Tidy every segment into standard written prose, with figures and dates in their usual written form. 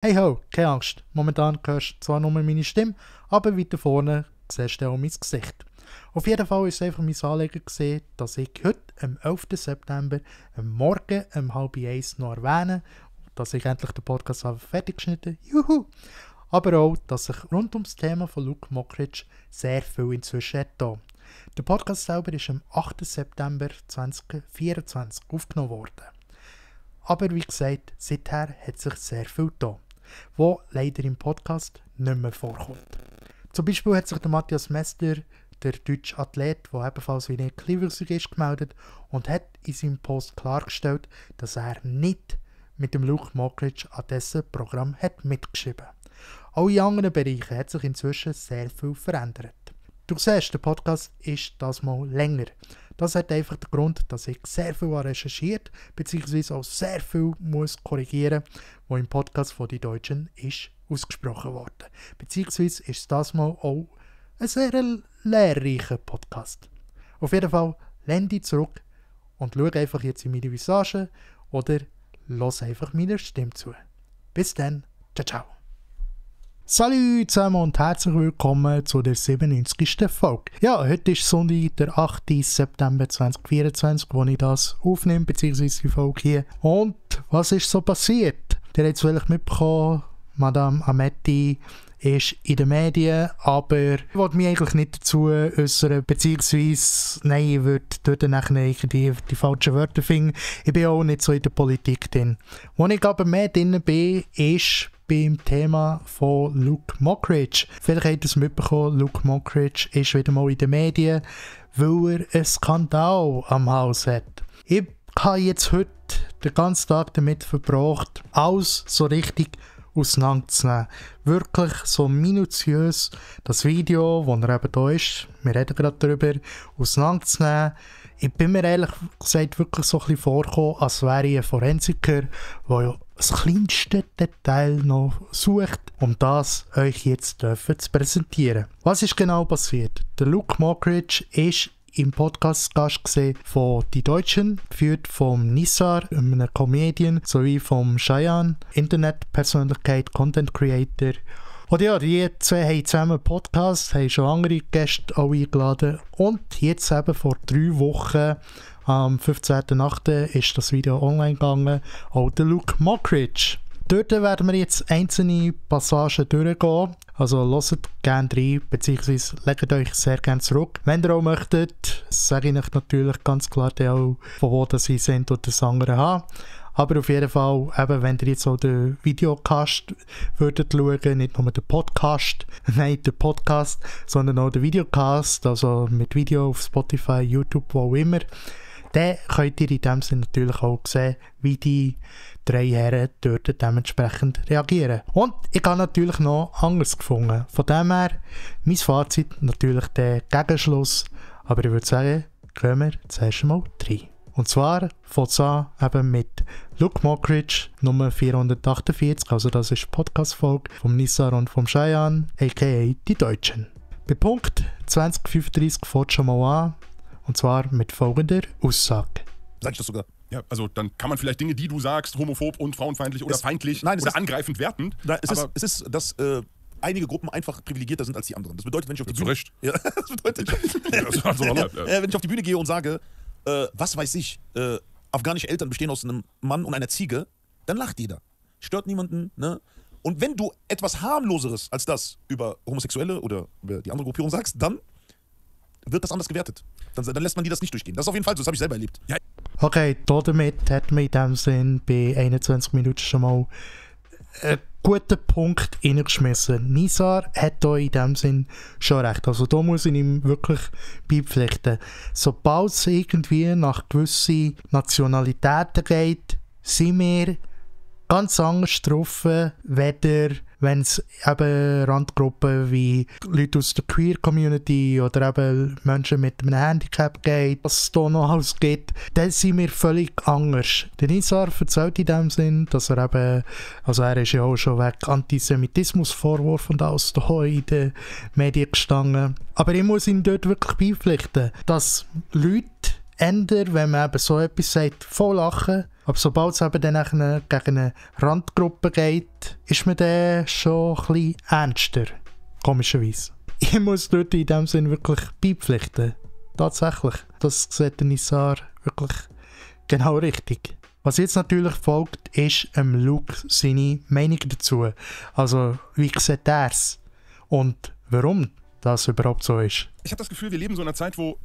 Hey ho, keine Angst. Momentan hörst du zwar nur meine Stimme, aber weiter vorne siehst du auch mein Gesicht. Auf jeden Fall war es einfach mein Anliegen gewesen, dass ich heute, am 11. September, am Morgen um 12:30 noch erwähne, dass ich endlich den Podcast fertig geschnitten habe. Juhu! Aber auch, dass sich rund ums Thema von Luke Mockridge sehr viel inzwischen hat da. Der Podcast selber ist am 8. September 2024 aufgenommen worden. Aber wie gesagt, seither hat sich sehr viel getan, wo leider im Podcast nicht mehr vorkommt. Zum Beispiel hat sich der Matthias Mester, der deutsche Athlet, der ebenfalls wie ein kleinwüchsig ist, gemeldet und hat in seinem Post klargestellt, dass er nicht mit dem Luke Mockridge an dessen Programm hat mitgeschrieben. Auch in anderen Bereichen hat sich inzwischen sehr viel verändert. Du siehst, der Podcast ist das mal länger. Das hat einfach den Grund, dass ich sehr viel recherchiert bzw. auch sehr viel muss korrigieren, was im Podcast von «Die Deutschen» ist ausgesprochen worden. Beziehungsweise ist das mal auch ein sehr lehrreicher Podcast. Auf jeden Fall lehn dich zurück und schau einfach jetzt in meine Visage oder lass einfach meiner Stimme zu. Bis dann, ciao ciao. Salut zusammen und herzlich willkommen zu der 97. Folge. Ja, heute ist Sonntag, der 8. September 2024, wo ich das aufnehme, beziehungsweise die Folge hier. Und was ist so passiert? Ihr habt es vielleicht mitbekommen, Madame Ametti ist in den Medien, aber ich wollte mich eigentlich nicht dazu äußern, beziehungsweise, nein, ich würde dort nachher die falschen Wörter finden. Ich bin auch nicht so in der Politik drin. Wo ich aber mehr drin bin, ist beim Thema von Luke Mockridge. Vielleicht habt ihr es mitbekommen, Luke Mockridge ist wieder mal in den Medien, weil er einen Skandal am Haus hat. Ich habe jetzt heute den ganzen Tag damit verbracht, alles so richtig auseinanderzunehmen. Wirklich so minutiös das Video, das er eben da ist, wir reden gerade darüber, auseinanderzunehmen. Ich bin mir ehrlich gesagt wirklich so ein bisschen vorgekommen, als wäre ich ein Forensiker, der ja das kleinste Detail noch sucht, um das euch jetzt zu präsentieren. Was ist genau passiert? Der Luke Mockridge ist im Podcast Gast von «Die Deutschen», geführt vom Nizar, einem Comedian, sowie vom Cheyenne, Internetpersönlichkeit, Content Creator. Und ja, die zwei haben zusammen einen Podcast, haben schon andere Gäste auch eingeladen und jetzt eben vor 3 Wochen, am 15.8. ist das Video online gegangen, auch der Luke Mockridge. Dort werden wir jetzt einzelne Passagen durchgehen, also hört gerne rein, beziehungsweise legt euch sehr gerne zurück. Wenn ihr auch möchtet, sage ich euch natürlich ganz klar auch, von wo das sie sind oder das andere haben. Aber auf jeden Fall, eben, wenn ihr jetzt auch den Videocast würdet schauen, nicht nur den Podcast, nein, den Podcast, sondern auch den Videocast, also mit Video auf Spotify, YouTube, wo auch immer, dann könnt ihr in dem Sinne natürlich auch sehen, wie die 3 Herren dort dementsprechend reagieren. Und ich habe natürlich noch anders gefunden. Von dem her, mein Fazit natürlich der Gegenschluss, aber ich würde sagen, gehen wir zuerst mal rein. Und zwar fängt es an eben mit Luke Mockridge Nummer 448, also das ist die Podcast-Folge vom Nizar und vom Cheyenne, a.k.a. «Die Deutschen». Bei Punkt 2035 fängt schon mal an, und zwar mit folgender Aussage. Sag ich das sogar? Ja, also dann kann man vielleicht Dinge, die du sagst, homophob und frauenfeindlich oder feindlich oder angreifend werten. Es ist, dass einige Gruppen einfach privilegierter sind als die anderen. Das bedeutet, wenn ich auf die Bühne... Recht. Ja, das bedeutet... wenn ich auf die Bühne gehe und sage, was weiß ich, afghanische Eltern bestehen aus einem Mann und einer Ziege, dann lacht jeder. Stört niemanden, ne? Und wenn du etwas harmloseres als das über Homosexuelle oder über die andere Gruppierung sagst, dann wird das anders gewertet. Dann lässt man die das nicht durchgehen. Das ist auf jeden Fall so, das habe ich selber erlebt. Ja. Okay, damit hat man in dem Sinn bei 21 Minuten schon mal einen guten Punkt reingeschmissen. Nizar hat da in dem Sinn schon recht. Also da muss ich ihm wirklich beipflichten. Sobald es irgendwie nach gewissen Nationalitäten geht, sind wir ganz anders getroffen, weder wenn es eben Randgruppen wie Leute aus der Queer-Community oder eben Menschen mit einem Handicap geht, was es da noch alles gibt, dann sind wir völlig anders. Der Nizar erzählt in dem Sinn, dass er eben, also er ist ja auch schon weg Antisemitismusvorwurf und alles da in den Medien gestanden. Aber ich muss ihm dort wirklich beipflichten, dass Leute ändern, wenn man eben so etwas sagt, voll lachen. Aber sobald es eben dann gegen eine Randgruppe geht, ist man dann schon ein bisschen ernster. Komischerweise. Ich muss dort in dem Sinn wirklich beipflichten. Tatsächlich. Das sieht der Nizar wirklich genau richtig. Was jetzt natürlich folgt, ist Luke seine Meinung dazu. Also, wie sieht er es? Und warum das überhaupt so ist? Ich habe das Gefühl, wir leben so in einer Zeit, wo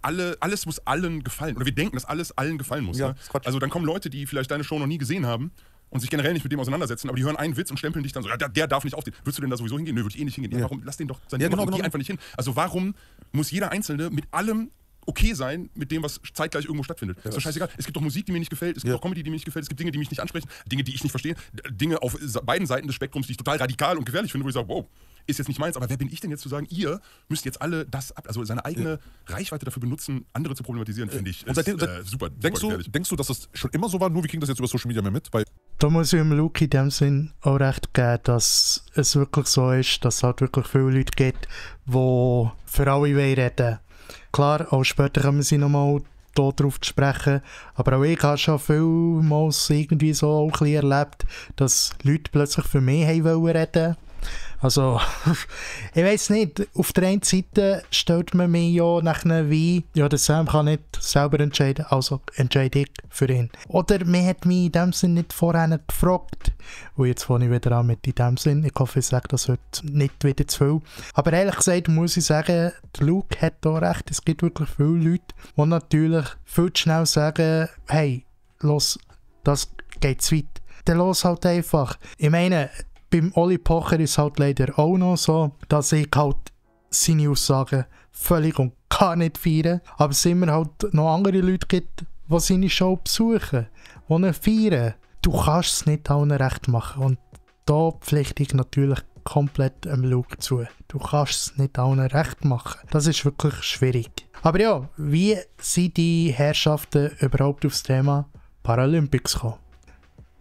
alles muss allen gefallen. Oder wir denken, dass alles allen gefallen muss. Ja, ne? Also dann kommen Leute, die vielleicht deine Show noch nie gesehen haben und sich generell nicht mit dem auseinandersetzen, aber die hören einen Witz und stempeln dich dann so, ja, der darf nicht aufstehen. Würdest du denn da sowieso hingehen? Nö, würde ich eh nicht hingehen. Ja. Warum? Lass den doch sein Ding machen. Geh einfach nicht hin. Also warum muss jeder Einzelne mit allem okay sein mit dem, was zeitgleich irgendwo stattfindet? Ja. Ist doch scheißegal. Es gibt doch Musik, die mir nicht gefällt, es gibt doch Comedy, die mir nicht gefällt, es gibt Dinge, die mich nicht ansprechen, Dinge, die ich nicht verstehe, Dinge auf beiden Seiten des Spektrums, die ich total radikal und gefährlich finde, wo ich sage, wow, ist jetzt nicht meins, aber wer bin ich denn jetzt zu sagen, ihr müsst jetzt alle das also seine eigene Reichweite dafür benutzen, andere zu problematisieren, finde ich. Und super denkst du, dass das schon immer so war, nur wir kriegen das jetzt über Social Media mehr mit? Weil da muss ich dem Luke in dem Sinn auch recht geben, dass es wirklich so ist, dass es halt wirklich viele Leute gibt, die für alle reden. Klar, auch später kommen sie nochmal darauf zu sprechen, aber auch ich habe schon vielmals irgendwie so auch ein bisschen erlebt, dass Leute plötzlich für mich reden wollten. Also, ich weiss nicht, auf der einen Seite stellt man mich ja nachher wie, ja, der Sam kann nicht selber entscheiden, also entscheide ich für ihn. Oder man hat mich in dem Sinn nicht vorher gefragt. Und jetzt fange ich wieder an mit in dem Sinn. Ich hoffe, ich sage das heute nicht wieder zu viel. Aber ehrlich gesagt muss ich sagen, der Luke hat da recht. Es gibt wirklich viele Leute, die natürlich viel zu schnell sagen, hey, los, das geht zu weit. Dann los halt einfach. Ich meine, beim Oli Pocher ist es halt leider auch noch so, dass ich halt seine Aussagen völlig und gar nicht feiere. Aber es immer halt noch andere Leute gibt, die seine Show besuchen, die ihn feiern. Du kannst es nicht allen recht machen. Und da pflichte ich natürlich komplett dem Luke zu. Du kannst es nicht allen recht machen. Das ist wirklich schwierig. Aber ja, wie sind die Herrschaften überhaupt aufs Thema Paralympics gekommen?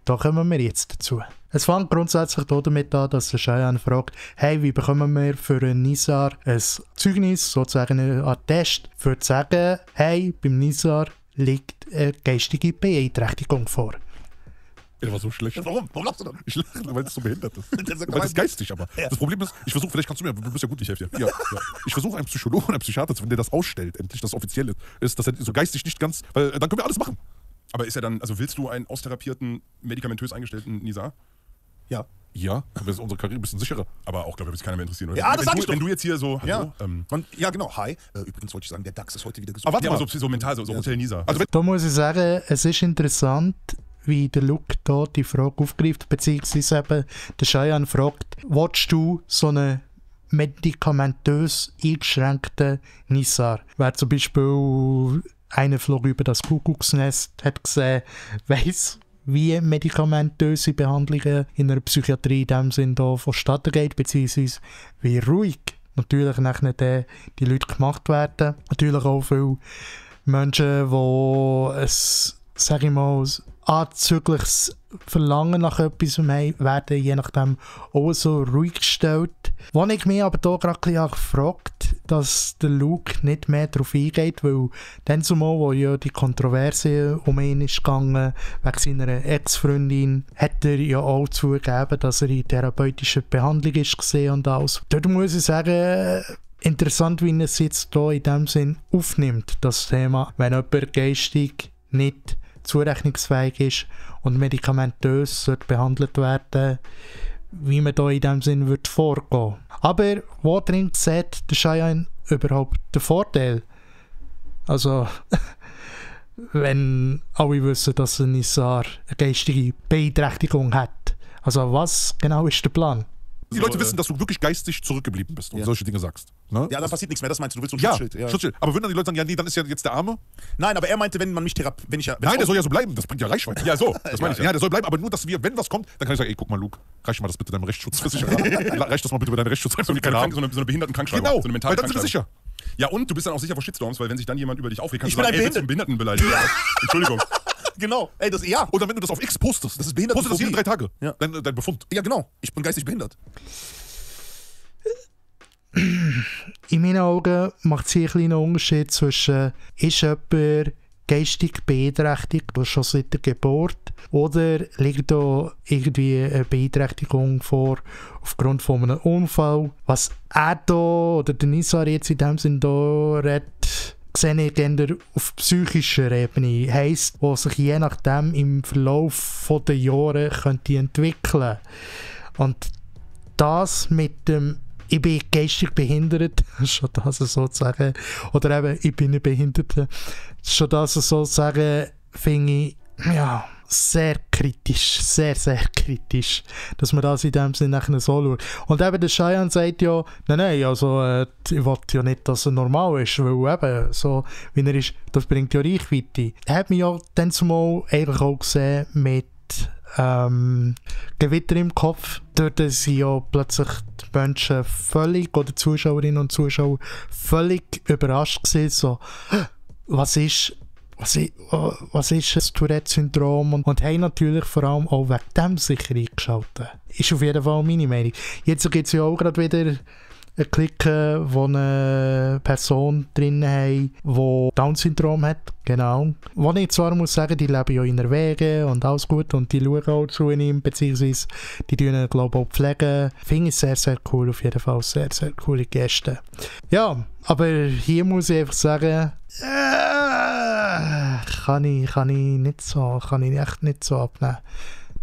Da kommen wir jetzt dazu. Es fängt grundsätzlich damit an, dass der Cheyenne fragt, hey, wie bekommen wir für einen Nizar ein Zeugnis, sozusagen einen Attest, für zu sagen, hey, beim Nizar liegt eine geistige Beeinträchtigung vor. Der war so schlecht. Warum? Warum lachst du dann? Ich lache, weil es so behindert ist. Weil das ist geistig, aber. Ja. Das Problem ist, ich versuche, vielleicht kannst du mir, du bist ja gut, ich helfe dir. Ja. Ich versuche einen Psychologen und einen Psychiater, wenn der das ausstellt, endlich das offiziell ist, dass er so geistig nicht ganz, weil dann können wir alles machen. Aber ist er dann, also willst du einen austherapierten, medikamentös eingestellten Nizar? Ja. Ja, aber ist unsere Karriere ein bisschen sicherer. Aber auch, glaube ich, wird sich keiner mehr interessieren, oder? Ja, das sag ich doch. Wenn du jetzt hier so, hallo, ja, genau, hi. Übrigens wollte ich sagen, der DAX ist heute wieder gesund. Aber warte mal, so mental, so Hotel Nizar. Also, da muss ich sagen, es ist interessant, wie der Luke da die Frage aufgreift, beziehungsweise eben der Cheyenne fragt, willst du so einen medikamentös eingeschränkten Nizar? Wer zum Beispiel einer flog über das Kuckucksnest, hat gesehen, weiss, wie medikamentöse Behandlungen in einer Psychiatrie in dem Sinn da vonstatten geht, beziehungsweise wie ruhig natürlich nachher die Leute gemacht werden. Natürlich auch viele Menschen, die ein, sag ich mal, anzügliches Verlangen nach etwas haben, werden je nachdem auch so ruhig gestellt. Wo ich mich aber hier gerade ein bisschen gefragt, dass der Luke nicht mehr darauf eingeht, weil dann zumal, wo ja die Kontroverse um ihn ist gegangen, wegen seiner Ex-Freundin, hat er ja auch zugegeben, dass er in therapeutischer Behandlung ist gesehen und alles. Dort muss ich sagen, interessant, wie er es jetzt hier in dem Sinn aufnimmt, das Thema, wenn jemand geistig nicht zurechnungsfähig ist und medikamentös sollte behandelt werden, wie man da in dem Sinn wird vorgehen. Aber wo drin sieht der Cheyenne überhaupt den Vorteil? Also, wenn alle wissen, dass ein Nizar eine geistige Beeinträchtigung hat. Also was genau ist der Plan? Die Leute wissen, dass du wirklich geistig zurückgeblieben bist und solche Dinge sagst. Ne? Ja, da passiert nichts mehr, das meinst du willst so ein Schutzschild. Ja, Schutzschild. Aber würden dann die Leute sagen, ja, nee, dann ist ja jetzt der Arme? Nein, aber er meinte, wenn man mich wenn ich ja... Nein, der soll ja so bleiben, das bringt ja Reichweite. Ja, so, das meine ich. Ja, der soll bleiben, aber nur, dass wir, wenn was kommt, dann kann ich sagen, ey, guck mal, Luke, reich mal das bitte deinem Rechtsschutzversicherer. Reich das mal bitte über deinen Rechtsschutzversicherer. So eine Behindertenkrankschreibung. Genau, so eine weil dann sind wir sicher. Ja, und du bist dann auch sicher vor Shitstorms, weil wenn sich dann jemand über dich aufregt, kannst du sagen, ey, willst du einen Behinderten beleidigen? Ja. Entschuldigung. Genau, ey, das, ja. Oder wenn du das auf X postest, das ist behindert. Postet das jede 3 Tage, ja. Dein Befund. Ja, genau, ich bin geistig behindert. in meinen Augen macht es hier einen kleinen Unterschied zwischen, ist jemand geistig beeinträchtigt, schon seit der Geburt, oder liegt da irgendwie eine Beeinträchtigung vor aufgrund von einem Unfall. Was er da, oder der Nizar jetzt in dem Sinn da redet, sehe ich eher auf psychischer Ebene, heisst, wo sich je nachdem im Verlauf der Jahre könnte entwickeln. Und das mit dem ich bin geistig behindert, schon das sozusagen, oder eben, ich bin ein Behinderter, schon das sozusagen, finde ich, ja, sehr kritisch, sehr, sehr kritisch, dass man das in dem Sinne nachher so schaut. Und eben der Cheyenne sagt ja, nein, also ich will ja nicht, dass er normal ist, weil eben, so wie er ist, das bringt ja Reichweite. Er hat mich ja dann zumal eigentlich auch gesehen mit Gewitter im Kopf. Dort sind ja plötzlich die Menschen völlig, oder Zuschauerinnen und Zuschauer, völlig überrascht gewesen, so, was ist das Tourette-Syndrom und haben natürlich vor allem auch wegen dem sicher eingeschaltet. Ist auf jeden Fall meine Meinung. Jetzt gibt es ja auch gerade wieder eine Clique, wo eine Person drin haben, die Down-Syndrom hat, genau. Wo ich zwar muss sagen, die leben ja in Norwegen und alles gut und die schauen auch zu ihm, beziehungsweise die tun ihn, glaube ich, auch pflegen. Finde ich sehr, sehr cool, auf jeden Fall sehr, sehr coole Gäste. Ja, aber hier muss ich einfach sagen, kann ich echt nicht so abnehmen.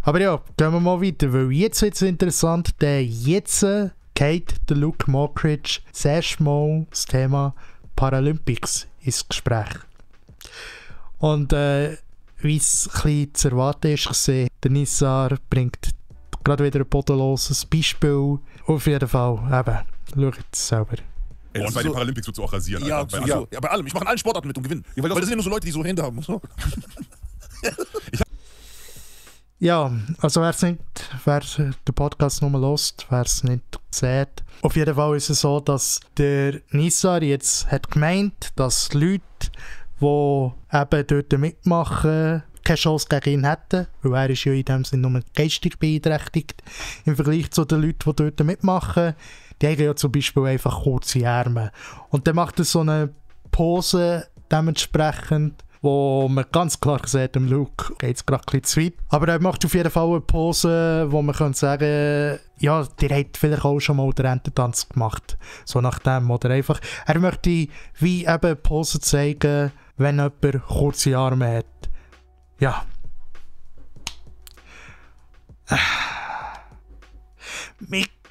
Aber ja, gehen wir mal weiter, weil jetzt wird es interessant, denn jetzt geht der Luke Mockridge das erste Mal das Thema Paralympics ins Gespräch. Und wie es ein bisschen zu erwarten ist, gesehen, der Nizar bringt gerade wieder ein bodenloses Beispiel. Auf jeden Fall, eben, schaut es selber. Ey, und bei den Paralympics würdest du auch rasieren. Ja, Alter, ja, bei allem. Ich mache in allen Sportarten mit und gewinne. Ja, weil das sind ja nur so Leute, die so Hände haben. So. Ja, also wer den Podcast nur hört, wer es nicht sieht. Auf jeden Fall ist es so, dass der Nizar jetzt hat gemeint, dass Leute, die eben dort mitmachen, keine Chance gegen ihn hätten, weil er ist ja in dem Sinne nur geistig beeinträchtigt. Im Vergleich zu den Leuten, die dort mitmachen, die haben ja zum Beispiel einfach kurze Ärmel. Und dann macht er so eine Pose dementsprechend, wo man ganz klar sieht, dem Luke geht es gerade ein bisschen zu weit. Aber er macht auf jeden Fall eine Pose, wo man könnte sagen, ja, der hat vielleicht auch schon mal den Ententanz gemacht. So nach dem. Oder einfach, er möchte wie eben Pose zeigen, wenn jemand kurze Arme hat. Ja.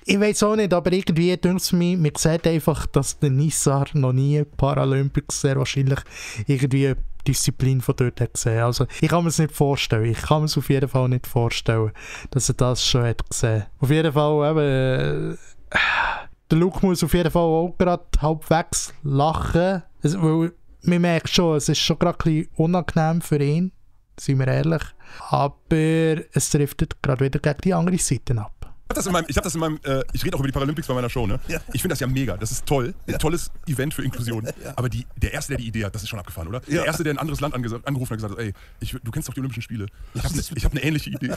Ich weiß auch nicht, aber irgendwie denkt es mir, man sieht einfach, dass der Nizar noch nie Paralympics sehr wahrscheinlich irgendwie eine Disziplin von dort hat gesehen. Also ich kann mir es nicht vorstellen. Ich kann mir es auf jeden Fall nicht vorstellen, dass er das schon hat gesehen. Auf jeden Fall eben, der Luke muss auf jeden Fall auch gerade halbwegs lachen. Weil man merkt schon, es ist schon gerade ein bisschen unangenehm für ihn, seien wir ehrlich. Aber es driftet gerade wieder gegen die andere Seite ab. Ich rede auch über die Paralympics bei meiner Show, ne? Ja. Ich finde das ja mega, das ist toll, ein tolles Event für Inklusion. Ja. Aber der Erste, der die Idee hat, das ist schon abgefahren, oder? Ja. Der Erste, der ein anderes Land angerufen hat und gesagt hat, ey, du kennst doch die Olympischen Spiele, ich hab eine ähnliche Idee.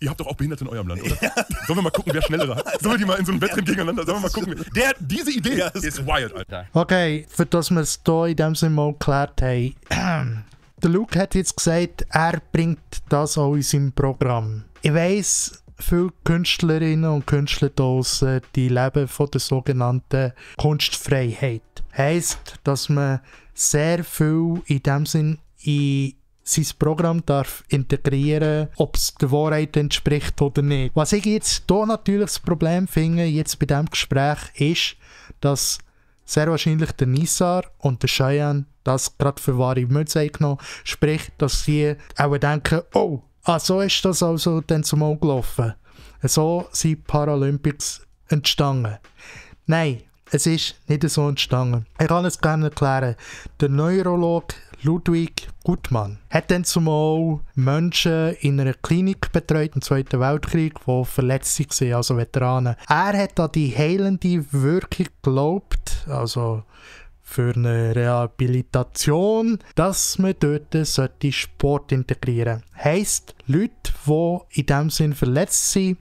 Ihr habt doch auch Behinderte in eurem Land, oder? Ja. Sollen wir mal gucken, wer schnellere hat? Sollen wir die mal in so einem Wettrennen gegeneinander? Sollen wir mal gucken? Diese Idee ist wild, Alter. Okay, für das wir es hier in dem Sinne mal geklärt haben. Der Luke hat jetzt gesagt, er bringt das auch in seinem Programm. Ich weiss, viele Künstlerinnen und Künstler draussen, die leben von der sogenannten Kunstfreiheit. Heisst, dass man sehr viel in dem Sinn in sein Programm darf integrieren, ob es der Wahrheit entspricht oder nicht. Was ich jetzt hier natürlich das Problem finde, jetzt bei diesem Gespräch, ist, dass sehr wahrscheinlich der Nizar und der Cheyenne das gerade für wahre Münze genommen, sprich, dass sie auch denken, oh, so ist das also dann zumal gelaufen. So sind Paralympics entstanden. Nein, es ist nicht so entstanden. Ich kann es gerne erklären. Der Neurologe Ludwig Guttmann hat dann zumal Menschen in einer Klinik betreut im Zweiten Weltkrieg, die verletzt waren, also Veteranen. Er hat an die heilende Wirkung geglaubt, also für eine Rehabilitation, dass man dort Sport integrieren sollte. Heisst, Leute, die in diesem Sinn verletzt sind,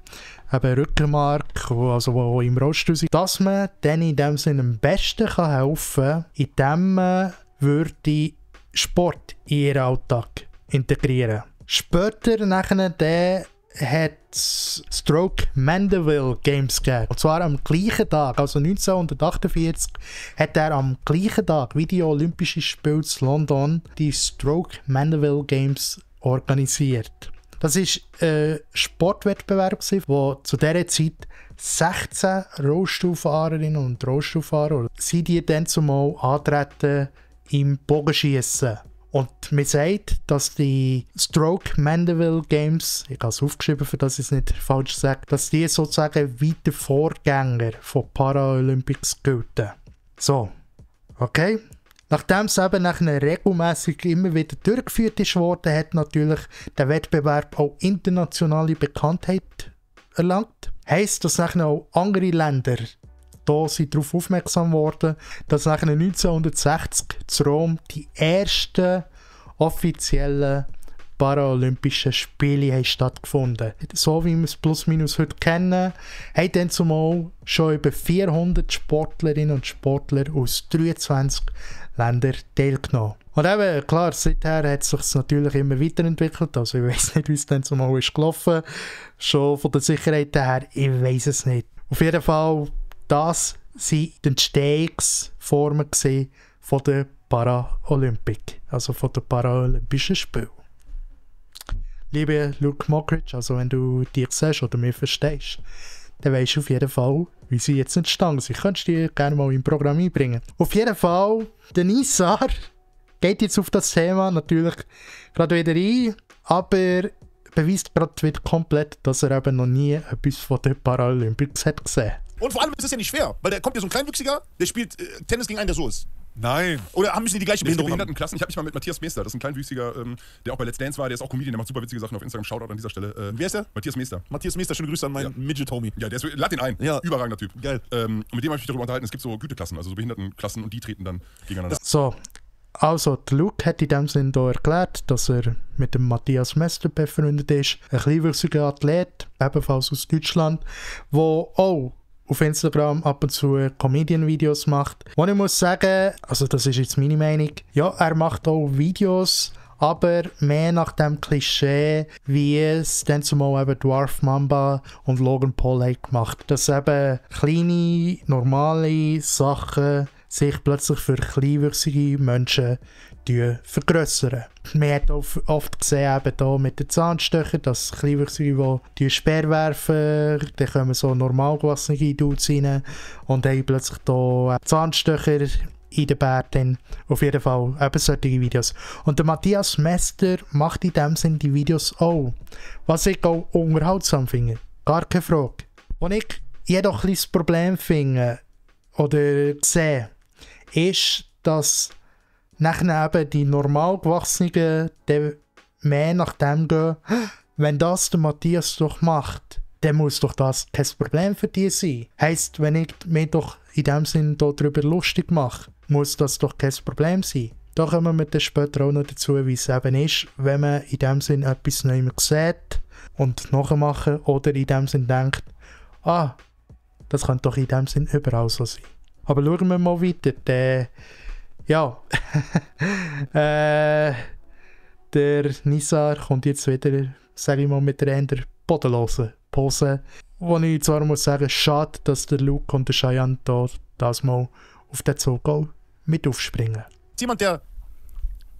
eben Rückenmark, also die im Rollstuhl sind, dass man denen in diesem Sinn am besten helfen kann, indem man Sport in ihren Alltag integrieren. Später nachher hat es Stroke Mandeville Games gegeben. Und zwar am gleichen Tag, also 1948, hat er am gleichen Tag wie die Olympischen Spiele in London die Stroke Mandeville Games organisiert. Das war ein Sportwettbewerb, wo zu dieser Zeit 16 Rollstuhlfahrerinnen und Rollstuhlfahrer sind die dann zumal antreten im Bogenschiessen. Und man sagt, dass die Stroke Mandeville Games, ich habe es aufgeschrieben, für das ich es nicht falsch sage, dass die sozusagen wie der Vorgänger von Paralympics gelten. So, okay. Nachdem es eben regelmäßig immer wieder durchgeführt wurde, hat natürlich der Wettbewerb auch internationale Bekanntheit erlangt. Heisst, dass auch andere Länder da sind darauf aufmerksam worden, dass 1960 in Rom die ersten offiziellen Paralympischen Spiele haben stattgefunden. So wie wir es plus minus heute kennen, haben dann zumal schon über 400 Sportlerinnen und Sportler aus 23 Ländern teilgenommen. Und eben, klar, seither hat es sich natürlich immer weiterentwickelt. Also ich weiss nicht, wie es dann zumal ist gelaufen. Schon von der Sicherheit her, ich weiss es nicht. Auf jeden Fall, das waren die Entstehungsformen von der Paralympik, also von den Paralympischen Spielen. Liebe Luke Mockridge, also wenn du dich siehst oder mich verstehst, dann weisst du auf jeden Fall, wie sie jetzt entstanden sind. Könntest du die gerne mal im Programm einbringen. Auf jeden Fall, der Nizar geht jetzt auf das Thema natürlich gerade wieder ein, aber beweist gerade wieder komplett, dass er eben noch nie etwas von den Paralympics hat gesehen. Und vor allem ist es ja nicht schwer, weil da kommt ja so ein Kleinwüchsiger, der spielt Tennis gegen einen, der so ist. Nein. Oder müssen die gleiche Behinderung haben? Klassen. Ich habe mich mal mit Matthias Meester, das ist ein Kleinwüchsiger, der auch bei Let's Dance war, der ist auch Comedian, der macht super witzige Sachen auf Instagram. Shoutout an dieser Stelle. Wer ist der? Matthias Meester. Matthias Meester, schöne Grüße an meinen Midget-Homie. Ja, der ist, lad ihn ein. Ja. Überragender Typ. Geil. Und mit dem habe ich mich darüber unterhalten, es gibt so Güteklassen, also so Behindertenklassen und die treten dann gegeneinander. So, also der Luke hat in dem Sinne hier erklärt, dass er mit dem Matthias Meester befreundet ist. Ein kleinwüchsiger Athlet, ebenfalls aus Deutschland, der auch auf Instagram ab und zu Comedian-Videos macht. Und ich muss sagen, also das ist jetzt meine Meinung, ja, er macht auch Videos, aber mehr nach dem Klischee, wie es dann zumal eben Dwarf Mamba und Logan Paul haben gemacht. Dass eben kleine, normale Sachen sich plötzlich für kleinwüchsige Menschen vergrössern. Man hat auch oft gesehen, eben hier mit den Zahnstöchern, dass Kleinwüchsige, die Speer werfen, dann kommen so normal gewassene Dudes rein und haben plötzlich hier Zahnstöcher in den Bärten. Auf jeden Fall eben solche Videos. Und der Matthias Meester macht in dem Sinn die Videos auch. Was ich auch unterhaltsam finde. Gar keine Frage. Und ich jedoch ein bisschen das Problem finde oder sehe, ist, dass nachher eben die normal Gewachsenen mehr nach dem gehen, wenn das der Matthias doch macht, dann muss doch das kein Problem für die sein. Heisst, wenn ich mir doch in dem Sinn darüber lustig mache, muss das doch kein Problem sein. Da kommen wir dann später auch noch dazu, wie es eben ist, wenn man in dem Sinn etwas noch immer sieht und nachmachen oder in dem Sinn denkt, das könnte doch in dem Sinn überall so sein. Aber schauen wir mal weiter. Der Nizar kommt jetzt wieder, sage ich mal, mit der eher bodenlosen Pose. Wo ich zwar muss sagen, schade, dass der Luke und der Cheyenne das mal auf den Zug mit aufspringen. Jemand, der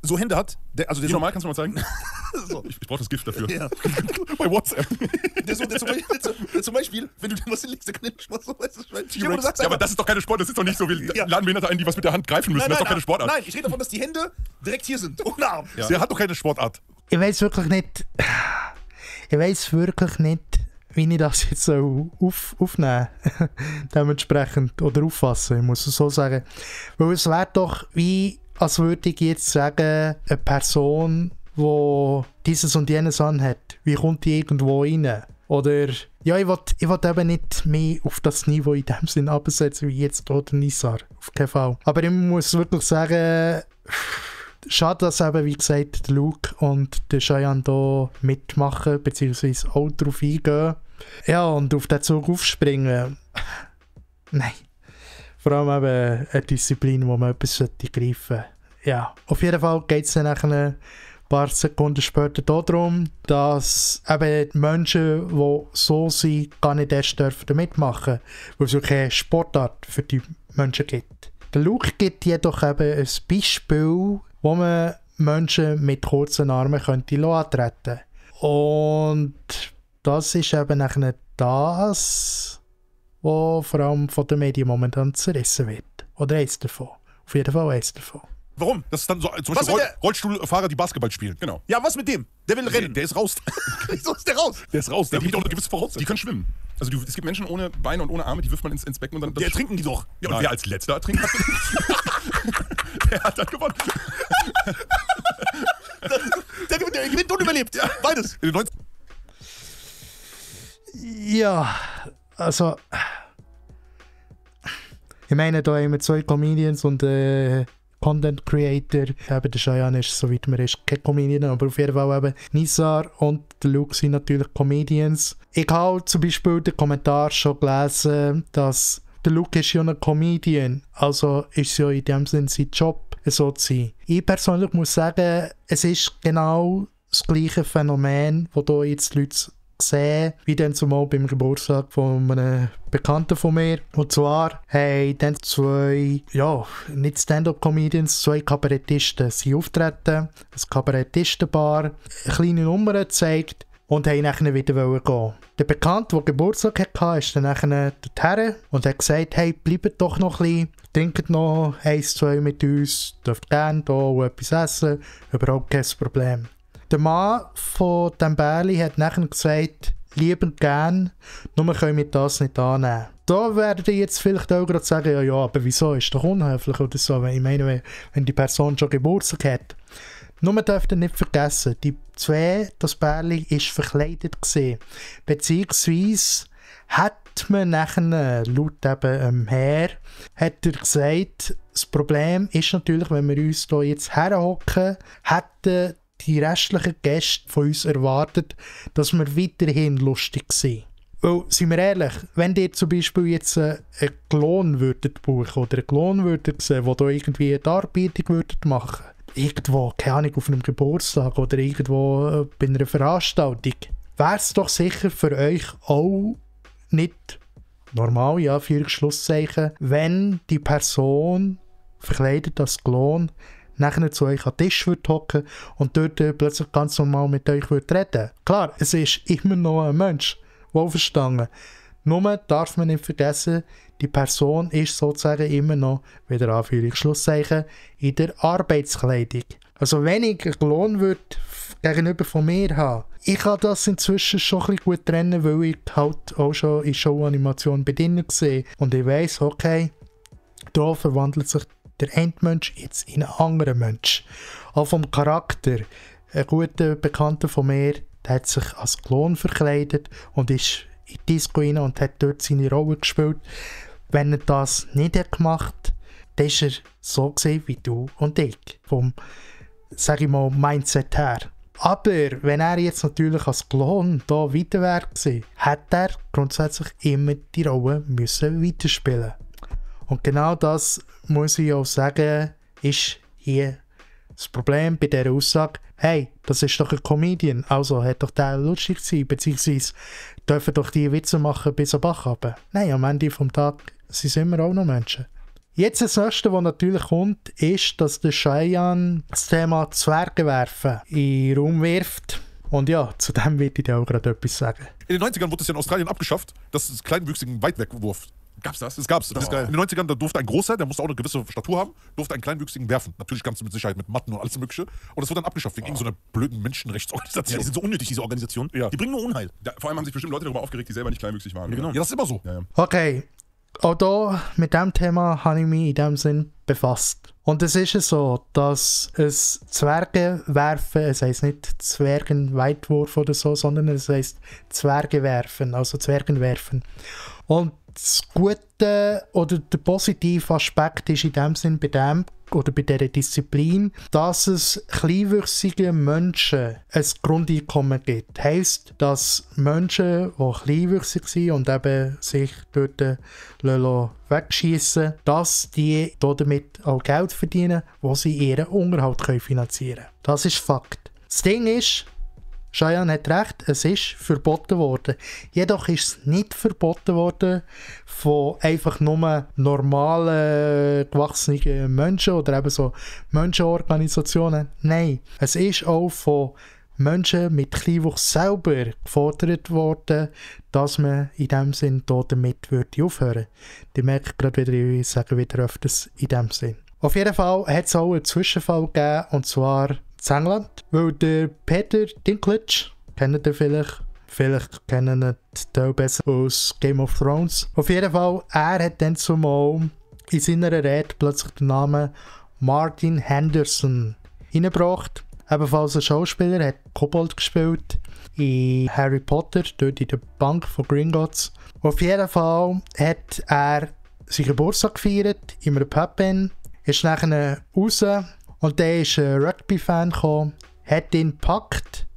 so Hände hat, also der normal, kannst du mal zeigen? So. Ich brauche das Gift dafür. Ja. Bei WhatsApp. Der zum Beispiel, wenn du dir was hinlegst, dann kann ich mal so, weißt du, ja, aber das ist doch keine Sport, das ist doch nicht so, wir laden Behinderte ein, die was mit der Hand greifen müssen, das ist doch keine Sportart. Nein, ich rede davon, dass die Hände direkt hier sind, ohne Arm. Ja. Der hat doch keine Sportart. Ich weiß wirklich nicht, wie ich das jetzt so aufnehmen dementsprechend oder auffassen, ich muss es so sagen. Weil es wäre doch wie, als würde ich jetzt sagen, eine Person, die dieses und jenes anhat, wie kommt die irgendwo rein? Oder, ja, ich will eben nicht mehr auf das Niveau in dem Sinn absetzen, wie jetzt oder Nizar. Auf keinen Fall. Aber ich muss wirklich sagen, schade, dass eben, wie gesagt, der Luke und der Cheyenne hier mitmachen, beziehungsweise auch darauf eingehen. Ja, und auf den Zug aufspringen. Nein. Vor allem eben eine Disziplin, wo man etwas greifen sollte. Ja, auf jeden Fall geht es dann nach ein paar Sekunden später darum, dass eben Menschen, die so sind, gar nicht erst dürfen mitmachen, weil es keine Sportart für die Menschen gibt. Der Luke gibt jedoch eben ein Beispiel, wo man Menschen mit kurzen Armen könnte antreten. Und das ist eben nachher das, was vor allem von den Medien momentan zerrissen wird. Oder eins davon. Auf jeden Fall eins davon. Warum? Das ist dann so, zum Beispiel Rollstuhlfahrer, die Basketball spielen. Genau. Ja, was mit dem? Der will rennen. Der ist raus. Wieso ist der raus? Der ist raus. Der hat auch eine gewisse Voraussetzung. Die können schwimmen. Also es gibt Menschen ohne Beine und ohne Arme, die wirft man ins Becken und dann... Die ertrinken die doch. Ja, und wer als letzter ertrinkt hat, der hat dann gewonnen. Der gewinnt und überlebt. Ja, beides. Ja, also... Ich meine, da haben wir 2 Comedians und Content Creator. Eben der Cheyenne ist, soweit man ist, kein Comedian, aber auf jeden Fall eben Nizar und der Luke sind natürlich Comedians. Ich habe zum Beispiel den Kommentar schon gelesen, dass der Luke ist ja ein Comedian, also ist es ja in dem Sinne sein Job, so zu sein. Ich persönlich muss sagen, es ist genau das gleiche Phänomen, das hier jetzt die Leute gesehen, wie dann zumal beim Geburtstag von einem Bekannten von mir. Und zwar haben dann 2, ja, nicht Stand-Up-Comedians, 2 Kabarettisten sind auftreten, ein Kabarettistenbar, eine kleine Nummer gezeigt und haben nachher wieder gehen. Der Bekannte, der Geburtstag hatte, ist dann nachher dorthin und hat gesagt, hey, bleibt doch noch ein bisschen, trinkt noch 1, 2 mit uns, dürft gerne hier etwas essen, überhaupt kein Problem. Der Mann von dem Bärli hat nachher gesagt, liebend gern, nur können wir das nicht annehmen. Da werden die jetzt vielleicht auch gerade sagen, ja, aber wieso, ist doch unhöflich oder so. Ich meine, wenn die Person schon Geburtstag hat. Nur dürft ihr nicht vergessen, die 2, das Bärli war verkleidet gewesen. Beziehungsweise hat man nachher, laut eben Herr, hat er gesagt, das Problem ist natürlich, wenn wir uns hier jetzt herhocken, hätten die restlichen Gäste von uns erwartet, dass wir weiterhin lustig sind. Weil, seien wir ehrlich, wenn ihr zum Beispiel jetzt einen Klon würdet buchen oder einen Klon würdet sehen, der da irgendwie eine Darbietung würdet machen, irgendwo, keine Ahnung, auf einem Geburtstag oder irgendwo bei einer Veranstaltung, wäre es doch sicher für euch auch nicht normal, ja, für Schlusszeichen, wenn die Person verkleidet als Klon nachher zu euch an den Tisch hocken und dort plötzlich ganz normal mit euch reden. Klar, es ist immer noch ein Mensch, wohlverstanden. Nur darf man nicht vergessen, die Person ist sozusagen immer noch, wieder Anführungsschlusszeichen, in der Arbeitskleidung. Also wenn ich einen Klon würde gegenüber von mir haben, ich kann das inzwischen schon ein bisschen gut trennen, weil ich halt auch schon in Showanimation bei denen sehe und ich weiss, okay, da verwandelt sich der Endmensch jetzt in einen anderen Mensch. Auch vom Charakter. Ein guter Bekannter von mir, der hat sich als Klon verkleidet und ist in die Disco rein und hat dort seine Rolle gespielt. Wenn er das nicht hat gemacht, dann war er so gewesen wie du und ich. Vom, sag ich mal, Mindset her. Aber wenn er jetzt natürlich als Klon da weiter wäre gewesen, hätte er grundsätzlich immer die Rolle müssen weiterspielen. Und genau das, muss ich auch sagen, ist hier das Problem bei dieser Aussage. Hey, das ist doch ein Comedian, also hat doch der lustig sein, beziehungsweise dürfen doch die Witze machen bis am Bach runter. Nein, am Ende des Tages sind es immer auch noch Menschen. Jetzt das Nächste, was natürlich kommt, ist, dass der Cheyenne das Thema Zwerge werfen in den Raum wirft. Und ja, zu dem werde ich dir auch gerade etwas sagen. In den 90ern wurde es ja in Australien abgeschafft, das ist kleinwüchsigen Weitwegwurf. Gab's das? Das gab's. Das ist geil. In den 90ern, da durfte ein Großer, der musste auch eine gewisse Statur haben, durfte einen Kleinwüchsigen werfen. Natürlich ganz mit Sicherheit mit Matten und alles Mögliche. Und das wurde dann abgeschafft wegen so einer blöden Menschenrechtsorganisation. Ja, die sind so unnötig, diese Organisation. Ja. Die bringen nur Unheil. Vor allem haben sich bestimmt Leute darüber aufgeregt, die selber nicht kleinwüchsig waren. Ja, genau. Ja, das ist immer so. Ja. Okay, auch da mit diesem Thema habe ich mich in dem Sinn befasst. Und es ist so, dass es Zwergenwerfen, es heisst nicht Zwergenweitwurf oder so, sondern es heisst Zwergenwerfen, also Zwergenwerfen. Und das Gute oder der positive Aspekt ist in dem Sinn bei dem oder bei dieser Disziplin, dass es kleinwüchsigen Menschen ein Grundeinkommen gibt. Heisst, dass Menschen, die kleinwüchsig sind und eben sich dort wegschiessen, dass die damit auch Geld verdienen, wo sie ihren Unterhalt finanzieren können. Das ist Fakt. Das Ding ist, Cheyenne hat recht, es ist verboten worden. Jedoch ist es nicht verboten worden von einfach nur normalen, gewachsenen Menschen oder eben so Menschenorganisationen. Nein, es ist auch von Menschen mit Kleinwuchs selber gefordert worden, dass man in dem Sinn damit aufhören würde. Die merken gerade wieder, ich sage wieder öfters in dem Sinn. Auf jeden Fall hat es auch einen Zwischenfall gegeben, und zwar in England, weil der Peter Dinklage, kennt ihr vielleicht kennen ihn die besser aus Game of Thrones. Auf jeden Fall, er hat dann zumal in seiner Rede plötzlich den Namen Martin Henderson hineingebracht. Ebenfalls ein Schauspieler, hat Kobold gespielt in Harry Potter, dort in der Bank von Gringotts. Auf jeden Fall hat er seinen Geburtstag gefeiert in einem Pub, ist nachher raus. Und dann ist ein Rugby-Fan gekommen, hat ihn gepackt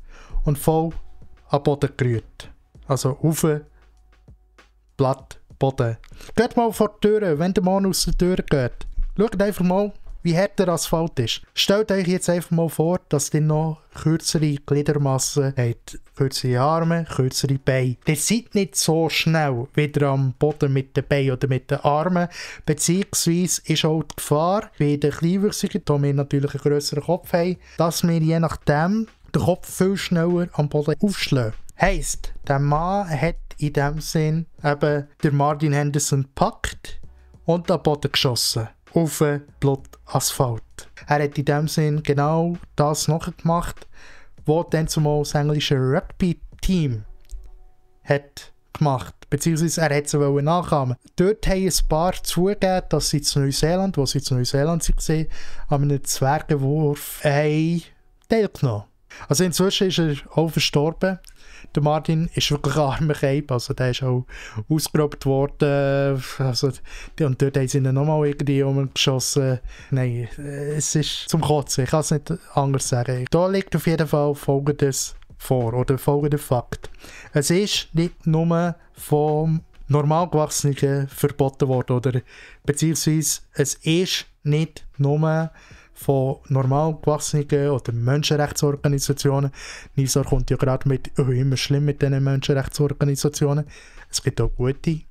und voll am Boden gerührt. Also auf Blatt Boden. Geht mal vor die Tür, wenn der Mann aus der Tür geht. Schaut einfach mal, wie hart der Asphalt ist. Stellt euch jetzt einfach mal vor, dass ihr noch kürzere Gliedermassen habt. Kürzere Arme, kürzere Beine. Ihr seid nicht so schnell wieder am Boden mit den Beinen oder mit den Armen. Beziehungsweise ist auch die Gefahr bei den Kleinwüchsigen, da wir natürlich einen grösseren Kopf haben, dass wir je nachdem den Kopf viel schneller am Boden aufschlagen. Heisst, der Mann hat in dem Sinn eben der Martin Henderson gepackt und am Boden geschossen. Auf den Blattasphalt. Er hat in dem Sinn genau das nachgemacht, was dann zumal das englische Rugby-Team hat gemacht. Beziehungsweise er hat sie nachahmen. Dort haben ein paar zugegeben, dass sie zu Neuseeland, wo sie zu Neuseeland waren, an einem Zwergenwurf teilgenommen. Also inzwischen ist er auch verstorben. Der Martin ist wirklich ein armer Keib, also der ist auch ausgeraubt worden. Also, und dort haben sie ihn nochmal irgendwie umgeschossen. Nein, es ist zum Kotzen, ich kann es nicht anders sagen. Da liegt auf jeden Fall Folgendes vor, oder folgender Fakt. Es ist nicht nur vom Normalgewachsenen verboten worden, oder beziehungsweise es ist nicht nur von normal gewachsenen oder Menschenrechtsorganisationen. Nisa kommt ja gerade mit, immer schlimm mit diesen Menschenrechtsorganisationen. Es gibt auch gute.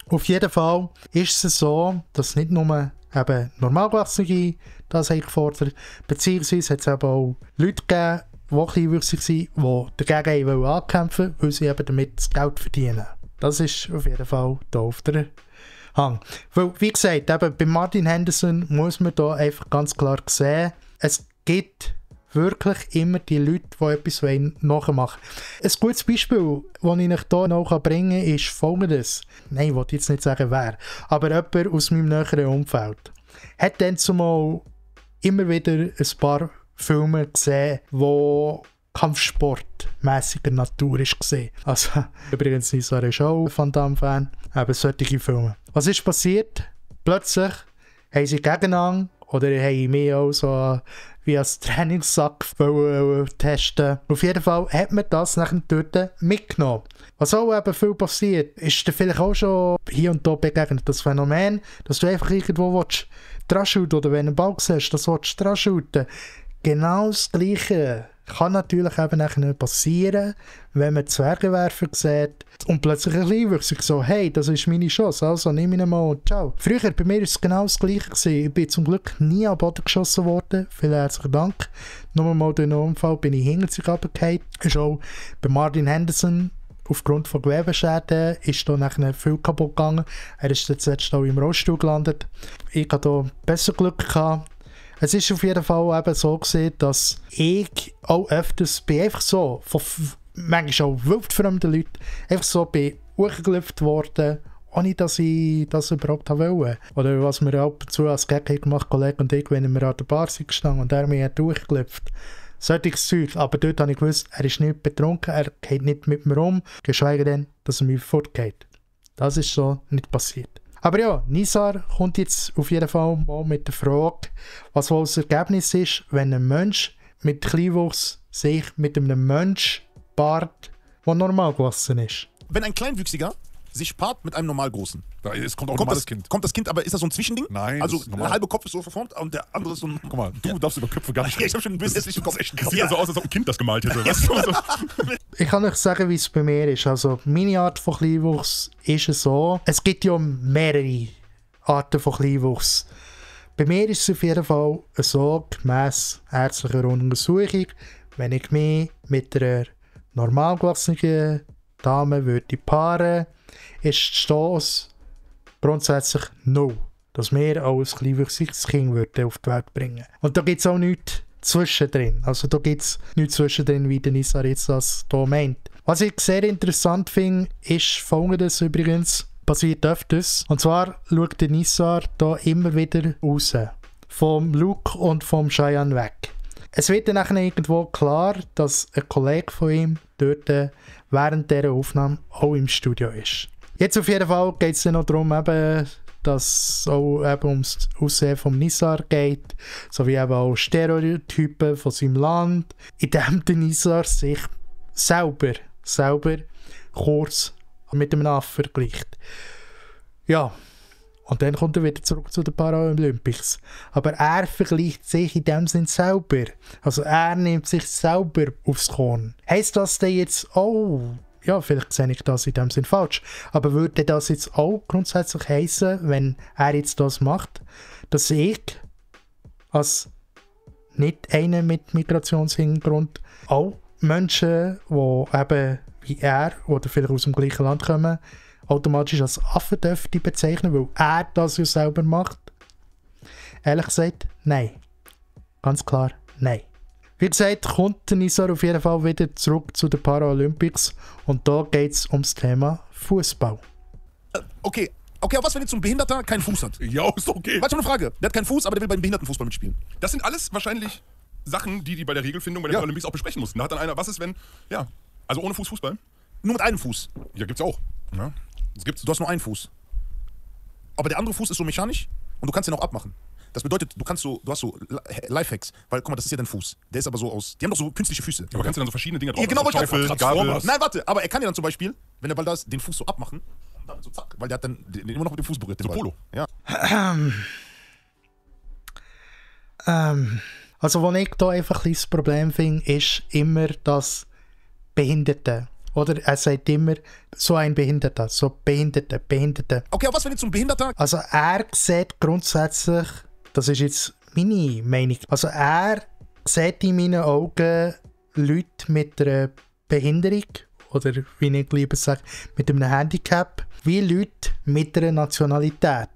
Auf jeden Fall ist es so, dass nicht nur eben normal gewachsene das haben gefordert, beziehungsweise hat es eben auch Leute gegeben, die kleinwüchsig sind, die dagegen ankämpfen wollen, weil sie eben damit das Geld verdienen. Das ist auf jeden Fall da auf der Hang. Weil, wie gesagt, eben bei Martin Henderson muss man da einfach ganz klar sehen, es gibt wirklich immer die Leute, die etwas nachmachen wollen. Ein gutes Beispiel, das ich euch hier noch bringen kann, ist folgendes. Nein, ich wollte jetzt nicht sagen, wer. Aber jemand aus meinem näheren Umfeld hat dann zumal immer wieder ein paar Filme gesehen, die kampfsportmäßiger Natur ist gesehen. Also, übrigens ist er auch ein Van Damme-Fan. Eben solche Filme. Was ist passiert? Plötzlich haben sie gegeneinander oder haben mich auch so wie als Trainingssack testen. Auf jeden Fall hat man das nachher dort mitgenommen. Was auch eben viel passiert, ist dir vielleicht auch schon hier und da begegnet das Phänomen, dass du einfach irgendwo dran shooten oder wenn du einen Ball siehst, das willst du dran shooten. Genau das Gleiche kann natürlich eben nachher passieren, wenn man Zwergenwerfer sieht und plötzlich ein Kleinwüchsiger so, hey, das ist meine Chance, also nimm ihn mal und ciao. Früher bei mir war es genau das Gleiche gewesen. Ich bin zum Glück nie am Boden geschossen worden, vielen herzlichen Dank. Nur mal durch einen Unfall bin ich hinter sich runtergefallen. Ist auch bei Martin Henderson aufgrund von Gewebeschäden ist da nachher viel kaputt gegangen. Er ist jetzt auch im Rollstuhl gelandet. Ich hatte da besser Glück gehabt. Es ist auf jeden Fall eben so gewesen, dass ich auch öfters bin einfach so, von manchmal auch wildfremden Leuten, einfach so bin hochgelüpft worden ohne dass ich das überhaupt wollte. Oder was wir ab und zu als Gag gemacht, Kollege und ich, wenn wir an der Bar sind gestanden und er mich hat durchgelüpft. Solches Zeug. Aber dort habe ich gewusst, er ist nicht betrunken, er geht nicht mit mir um, geschweige denn, dass er mich fortgeht. Das ist so nicht passiert. Aber ja, Nizar kommt jetzt auf jeden Fall mal mit der Frage, was wohl das Ergebnis ist, wenn ein Mensch mit Kleinwuchs sich mit einem Mensch paart, der normal gewachsen ist. Wenn ein Kleinwüchsiger sich paart mit einem Normalgroßen. Es kommt auch ein normales Kind. Kommt das Kind, aber ist das so ein Zwischending? Nein. Also der halbe Kopf ist so verformt und der andere ist so ein... Guck mal, du darfst über Köpfe gar nicht Ich hab schon ein bisschen hässlichen Kopf. Das sieht ja so aus, als ob ein Kind das gemalt hätte. Weißt du? Ich kann euch sagen, wie es bei mir ist. Also meine Art von Kleinwuchs ist es so. Es gibt ja mehrere Arten von Kleinwuchs. Bei mir ist es auf jeden Fall so, gemäss ärztlicher Untersuchung, wenn ich mich mit einer normal gewachsenen Dame würde paaren, ist die Chance grundsätzlich 0, dass wir auch ein kleinwüchsiges Kind auf die Welt bringen. Und da gibt es auch nichts zwischendrin. Also da gibt es nichts zwischendrin, wie der Nizar jetzt das hier meint. Was ich sehr interessant finde, ist folgendes übrigens, passiert öfters. Und zwar schaut der Nizar da immer wieder raus. Vom Luke und vom Cheyenne weg. Es wird dann irgendwo klar, dass ein Kollege von ihm dort während dieser Aufnahme auch im Studio ist. Jetzt auf jeden Fall geht es dann noch darum, eben, dass es auch eben ums Aussehen vom Nizar geht, sowie eben auch Stereotypen von seinem Land, in dem der Nizar sich selber kurz mit einem Affen vergleicht. Ja, und dann kommt er wieder zurück zu den Paralympics. Aber er vergleicht sich in dem Sinn selber. Also er nimmt sich selber aufs Korn. Heisst das denn jetzt auch, ja, vielleicht sehe ich das in dem Sinn falsch, aber würde das jetzt auch grundsätzlich heissen, wenn er jetzt das macht, dass ich als nicht einer mit Migrationshintergrund auch Menschen, die eben wie er oder vielleicht aus dem gleichen Land kommen, automatisch als Affen dürfte bezeichnen, weil er das ja selber macht? Ehrlich gesagt, nein. Ganz klar, nein. Wie gesagt, kommt der Nizar auf jeden Fall wieder zurück zu den Paralympics und da geht es ums Thema Fußball. Okay, aber was, wenn jetzt so ein Behinderter keinen Fuß hat? Ja, ist okay. Warte, eine Frage. Der hat keinen Fuß, aber der will beim Behindertenfußball mitspielen. Das sind alles wahrscheinlich Sachen, die bei der Regelfindung bei den Paralympics auch besprechen mussten. Da hat dann einer, was ist, wenn, ja, also ohne Fuß Fußball? Nur mit einem Fuß. Ja, gibt's auch. Ja, das gibt's. Du hast nur einen Fuß. Aber der andere Fuß ist so mechanisch und du kannst den auch abmachen. Das bedeutet, du hast so Lifehacks, weil, guck mal, das ist ja dein Fuß. Der ist aber so aus, die haben doch so künstliche Füße. Aber kannst du dann so verschiedene Dinge drauf machen? Ja, genau, Schaufel, Gabel. Nein, warte, aber er kann ja dann zum Beispiel, wenn der Ball da ist, den Fuß so abmachen und dann so zack, weil der hat dann den immer noch mit dem Fuß berührt. So Polo. Ja. Also, was ich da einfach ein das Problem finde, ist immer das Behinderte. Oder er sagt immer, so ein Behinderter, so Behinderte. Okay, aber was, wenn jetzt so ein Behinderter... Also er sieht grundsätzlich, das ist jetzt meine Meinung, also er sieht in meinen Augen Leute mit einer Behinderung, oder wie ich lieber sage, mit einem Handicap, wie Leute mit einer Nationalität.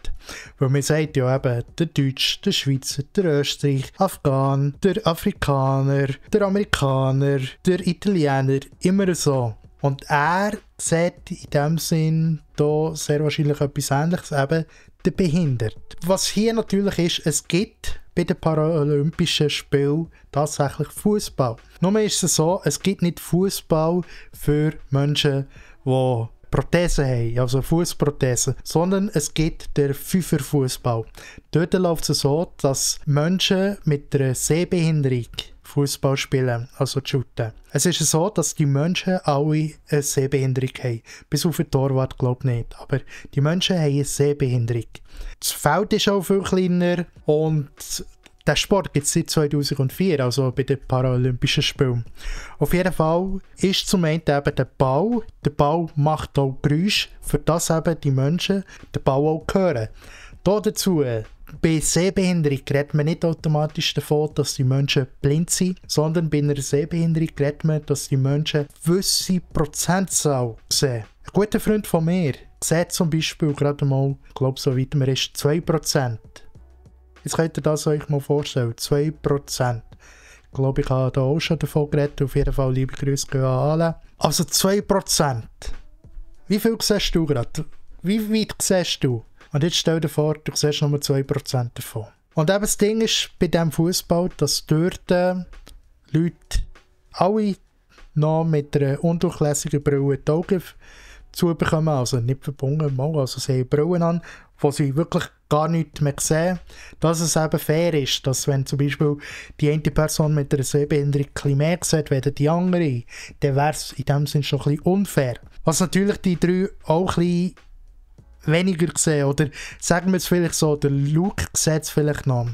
Weil man sagt ja eben, der Deutsche, der Schweizer, der Österreich, Afghan, der Afrikaner, der Amerikaner, der Italiener, immer so. Und er sieht in dem Sinn da sehr wahrscheinlich etwas Ähnliches, eben der Behinderte. Was hier natürlich ist, es gibt bei den Paralympischen Spielen tatsächlich Fußball. Nur ist es so, es gibt nicht Fußball für Menschen, die Prothesen haben, also Fußprothesen, sondern es gibt den Fünferfußball. Dort läuft es so, dass Menschen mit einer Sehbehinderung Fußball spielen, also shooten. Es ist so, dass die Menschen alle eine Sehbehinderung haben. Bis auf den Torwart glaube ich nicht. Aber die Menschen haben eine Sehbehinderung. Das Feld ist auch viel kleiner und der Sport gibt es seit 2004, also bei den Paralympischen Spielen. Auf jeden Fall ist zum einen eben der Ball. Der Ball macht auch Geräusche, für das eben die Menschen den Ball auch hören. Dazu, bei Sehbehinderung redet man nicht automatisch davon, dass die Menschen blind sind, sondern bei einer Sehbehinderung redet man, dass die Menschen gewisse Prozentzahl sehen. Ein guter Freund von mir sieht zum Beispiel gerade mal, ich glaube, so weit man ist, 2%. Jetzt könnt ihr das euch mal vorstellen, 2%. Ich glaube, ich habe da auch schon davon geredet, auf jeden Fall liebe Grüße an alle. Also 2%. Wie viel siehst du gerade? wie weit siehst du? Und jetzt stell dir vor, du siehst nur 2% davon. Und eben das Ding ist bei diesem Fußball, dass dort Leute alle noch mit einer undurchlässigen Brille die Augen zubekommen, also nicht verbunden, also sie haben Brillen an, wo sie wirklich gar nichts mehr sehen. Dass es eben fair ist, dass wenn zum Beispiel die eine Person mit einer Sehbehinderung ein bisschen mehr sieht, als die andere, dann wäre es in dem Sinne schon ein bisschen unfair. Was natürlich die drei auch ein bisschen weniger sehen, oder sagen wir es vielleicht so, der Luke sieht es vielleicht noch.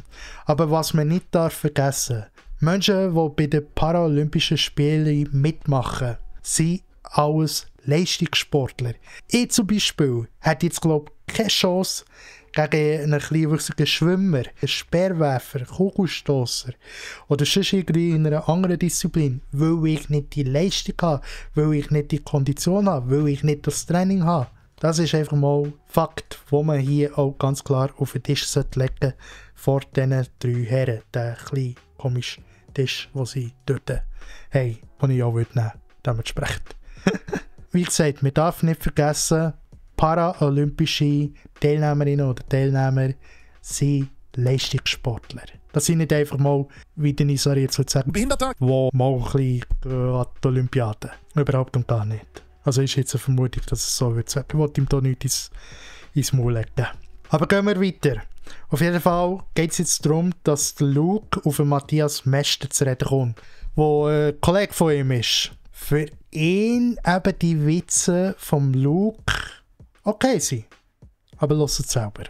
Aber was man nicht vergessen darf, Menschen, die bei den Paralympischen Spielen mitmachen, sind alles Leistungssportler. Ich zum Beispiel hätte jetzt, glaube ich, keine Chance gegen einen kleinwüchsigen Schwimmer, einen Speerwerfer, Kugelstösser oder sonst irgendwie in einer anderen Disziplin, weil ich nicht die Leistung habe, weil ich nicht die Kondition habe, weil ich nicht das Training habe. Das ist einfach mal Fakt, wo man hier auch ganz klar auf den Tisch legen sollte vor diesen drei Herren. Der kleine komische Tisch, den sie dort haben, den ich auch nehmen würde, dementsprechend. Wie gesagt, man darf nicht vergessen, paralympische Teilnehmerinnen oder Teilnehmer sind Leistungssportler. Das sind nicht einfach mal, wie der Nisari jetzt sagen, Behinderter, die mal ein bisschen an die Olympiade. Überhaupt und gar nicht. Also ist jetzt eine Vermutung, dass es so wird. Ich wollte ihm da nichts ins Maul legen. Aber gehen wir weiter. Auf jeden Fall geht es jetzt darum, dass der Luke auf den Matthias Mester zu reden kommt, der ein Kollege von ihm ist. Für ihn eben die Witze vom Luke okay sind. Aber lasst es selber.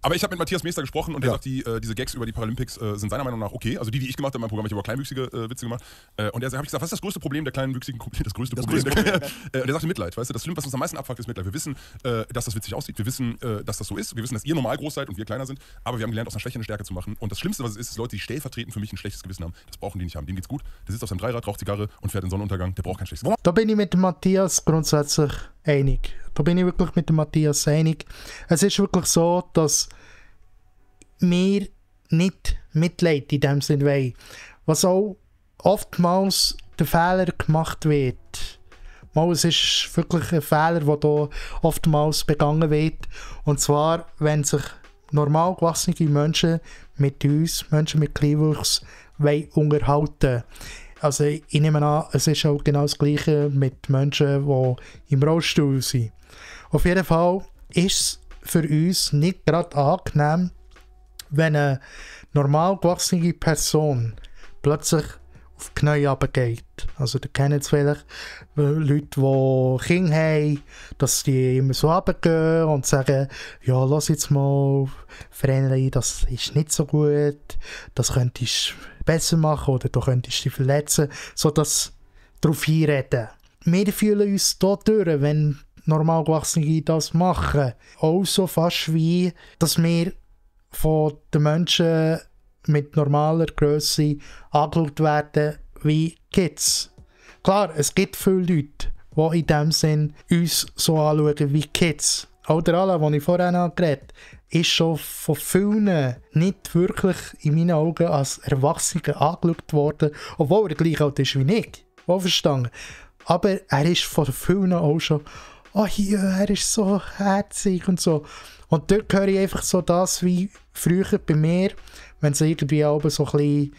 Aber ich habe mit Matthias Meester gesprochen und der sagt, diese Gags über die Paralympics sind seiner Meinung nach okay. Also die ich gemacht habe, in meinem Programm habe ich aber kleinwüchsige Witze gemacht. Und er habe ich gesagt, was ist das größte Problem der kleinwüchsigen Gruppe? Das größte Problem. Der sagte Mitleid, weißt du? Das Schlimme, was uns am meisten abfuckt, ist Mitleid. Wir wissen, dass das witzig aussieht. Wir wissen, dass das so ist. Wir wissen, dass ihr normal groß seid und wir kleiner sind. Aber wir haben gelernt, aus einer Schwäche eine Stärke zu machen. Und das Schlimmste, was es ist Leute, die stellvertretend für mich ein schlechtes Gewissen haben. Das brauchen die nicht haben. Denen geht's gut. Der sitzt auf seinem Dreirad, raucht Zigarre und fährt in Sonnenuntergang. Der braucht kein schlechtes Gewissen. Da bin ich mit dem Matthias grundsätzlich einig. Da bin ich wirklich mit dem Matthias einig. Es ist wirklich so, dass wir nicht Mitleid in dem Sinne wollen. Was auch oftmals der Fehler gemacht wird. Mal, es ist wirklich ein Fehler, der hier oftmals begangen wird. Und zwar, wenn sich normal gewachsene Menschen mit uns, Menschen mit Kleinwuchs, unterhalten. Also ich nehme an, es ist auch genau das Gleiche mit Menschen, die im Rollstuhl sind. Auf jeden Fall ist es für uns nicht gerade angenehm, wenn eine normal gewachsene Person plötzlich auf die Knie runtergeht. Also ihr kennt es vielleicht Leute, die Kinder haben, dass die immer so runtergehen und sagen, ja, lass jetzt mal, Vreneli, das ist nicht so gut, das könntest du besser machen oder du könntest dich verletzen, sodass darauf einreden. Wir fühlen uns da durch, wenn normal gewachsene das machen. Auch so fast wie, dass wir von den Menschen mit normaler Grösse angeschaut werden wie Kids. Klar, es gibt viele Leute, die in dem Sinn uns so anschauen wie Kids. Auch der Alain, den ich vorhin geredet habe, ist schon von vielen nicht wirklich in meinen Augen als Erwachsener angeschaut worden, obwohl er gleich alt ist wie ich. Verstanden. Aber er ist von vielen auch schon, oh hier, er ist so herzig und so. Und dort höre ich einfach so das wie früher bei mir, wenn es irgendwie aber so ein bisschen,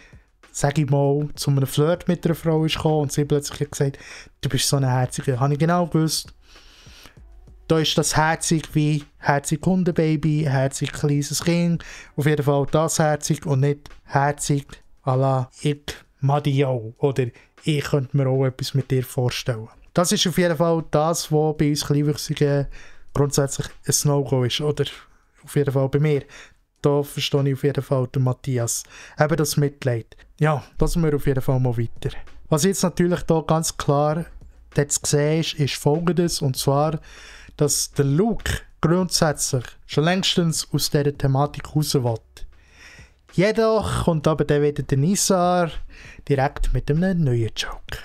sage ich mal, zu einem Flirt mit einer Frau ist gekommen und sie plötzlich gesagt, du bist so eine Herzige. Habe ich genau gewusst, da ist das herzig wie herzig Hundebaby, herzig kleines Kind, auf jeden Fall das herzig und nicht herzig à la ich mag dich auch oder ich könnte mir auch etwas mit dir vorstellen. Das ist auf jeden Fall das, was bei uns Kleinwüchsigen grundsätzlich ein No-Go ist, oder auf jeden Fall bei mir. Da verstehe ich auf jeden Fall den Matthias. Eben das Mitleid. Ja, das sind wir auf jeden Fall mal weiter. Was jetzt natürlich da ganz klar jetzt gesehen ist Folgendes, und zwar, dass der Luke grundsätzlich schon längstens aus dieser Thematik raus will. Jedoch kommt aber dann wieder der Nisar direkt mit einem neuen Joke.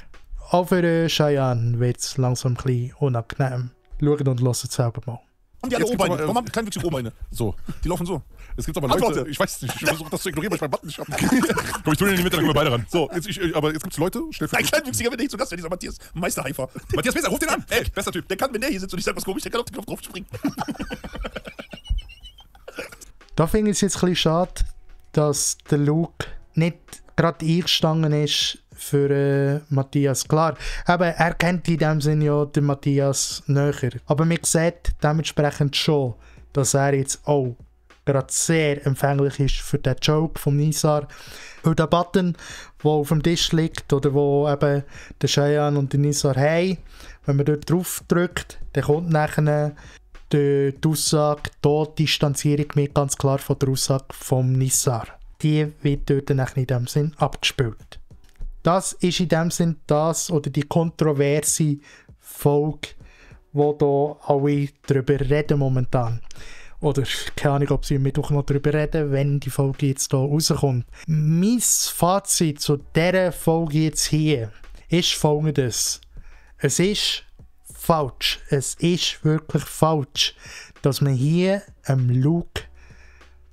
Auch für Cheyenne wird es langsam ein bisschen unangenehm. Schaut und hört es selber mal. Und die alle O-Beine. Warum haben die kleinwüchsige O-Beine? So, die laufen so. Es gibt aber Leute, ich weiß nicht, ich versuche das zu ignorieren, weil ich meinen Button nicht habe. Komm, ich tue den in die Mitte, dann kommen wir beide ran. So, aber jetzt gibt es Leute, ein kleinwüchsiger, wenn der hier zu Gast wäre, dieser Matthias Meisterheifer. Matthias Messer, ruf den an! Ey, bester Typ. Der kann, wenn der hier sitzt und ich sag was komisch, der kann auf den Knopf drauf springen. Da finde ich es jetzt ein bisschen schade, dass der Luke nicht gerade eingestanden ist für Matthias. Klar, aber er kennt in dem Sinne ja den Matthias näher. Aber man sieht dementsprechend schon, dass er jetzt auch gerade sehr empfänglich ist für den Joke von Nizar. Weil der Button, der auf dem Tisch liegt oder wo eben der Cheyenne und der Nizar haben, wenn man dort drauf drückt, dann kommt nachher die Aussage, die Distanzierung mit ganz klar von der Aussage vom Nizar. Die wird dort in dem Sinn abgespielt. Das ist in dem Sinn das oder die kontroverse Folge, wo da alle darüber reden momentan. Oder keine Ahnung, ob sie am Mittwoch noch darüber reden, wenn die Folge jetzt hier rauskommt. Mein Fazit zu dieser Folge jetzt hier ist folgendes. Es ist falsch. Es ist wirklich falsch, dass man hier einem Luke,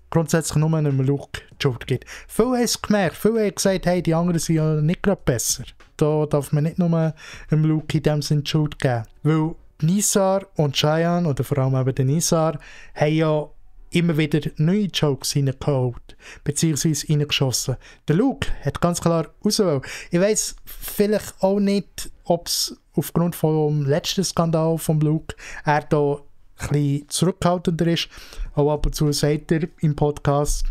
grundsätzlich nur einem Luke, die Schuld gibt. Viele haben es gemerkt, viele haben gesagt, hey, die anderen sind ja nicht gerade besser. Da darf man nicht nur einem Luke in dem Sinne die Schuld geben. Weil Nizar und Cheyenne, oder vor allem eben der Nizar, haben ja immer wieder neue Jokes reingeholt, beziehungsweise reingeschossen. Der Luke hat ganz klar rausgewählt. Ich weiss vielleicht auch nicht, ob es aufgrund vom letzten Skandal von Luke er da ein bisschen zurückhaltender ist. Auch ab und zu sagt er im Podcast,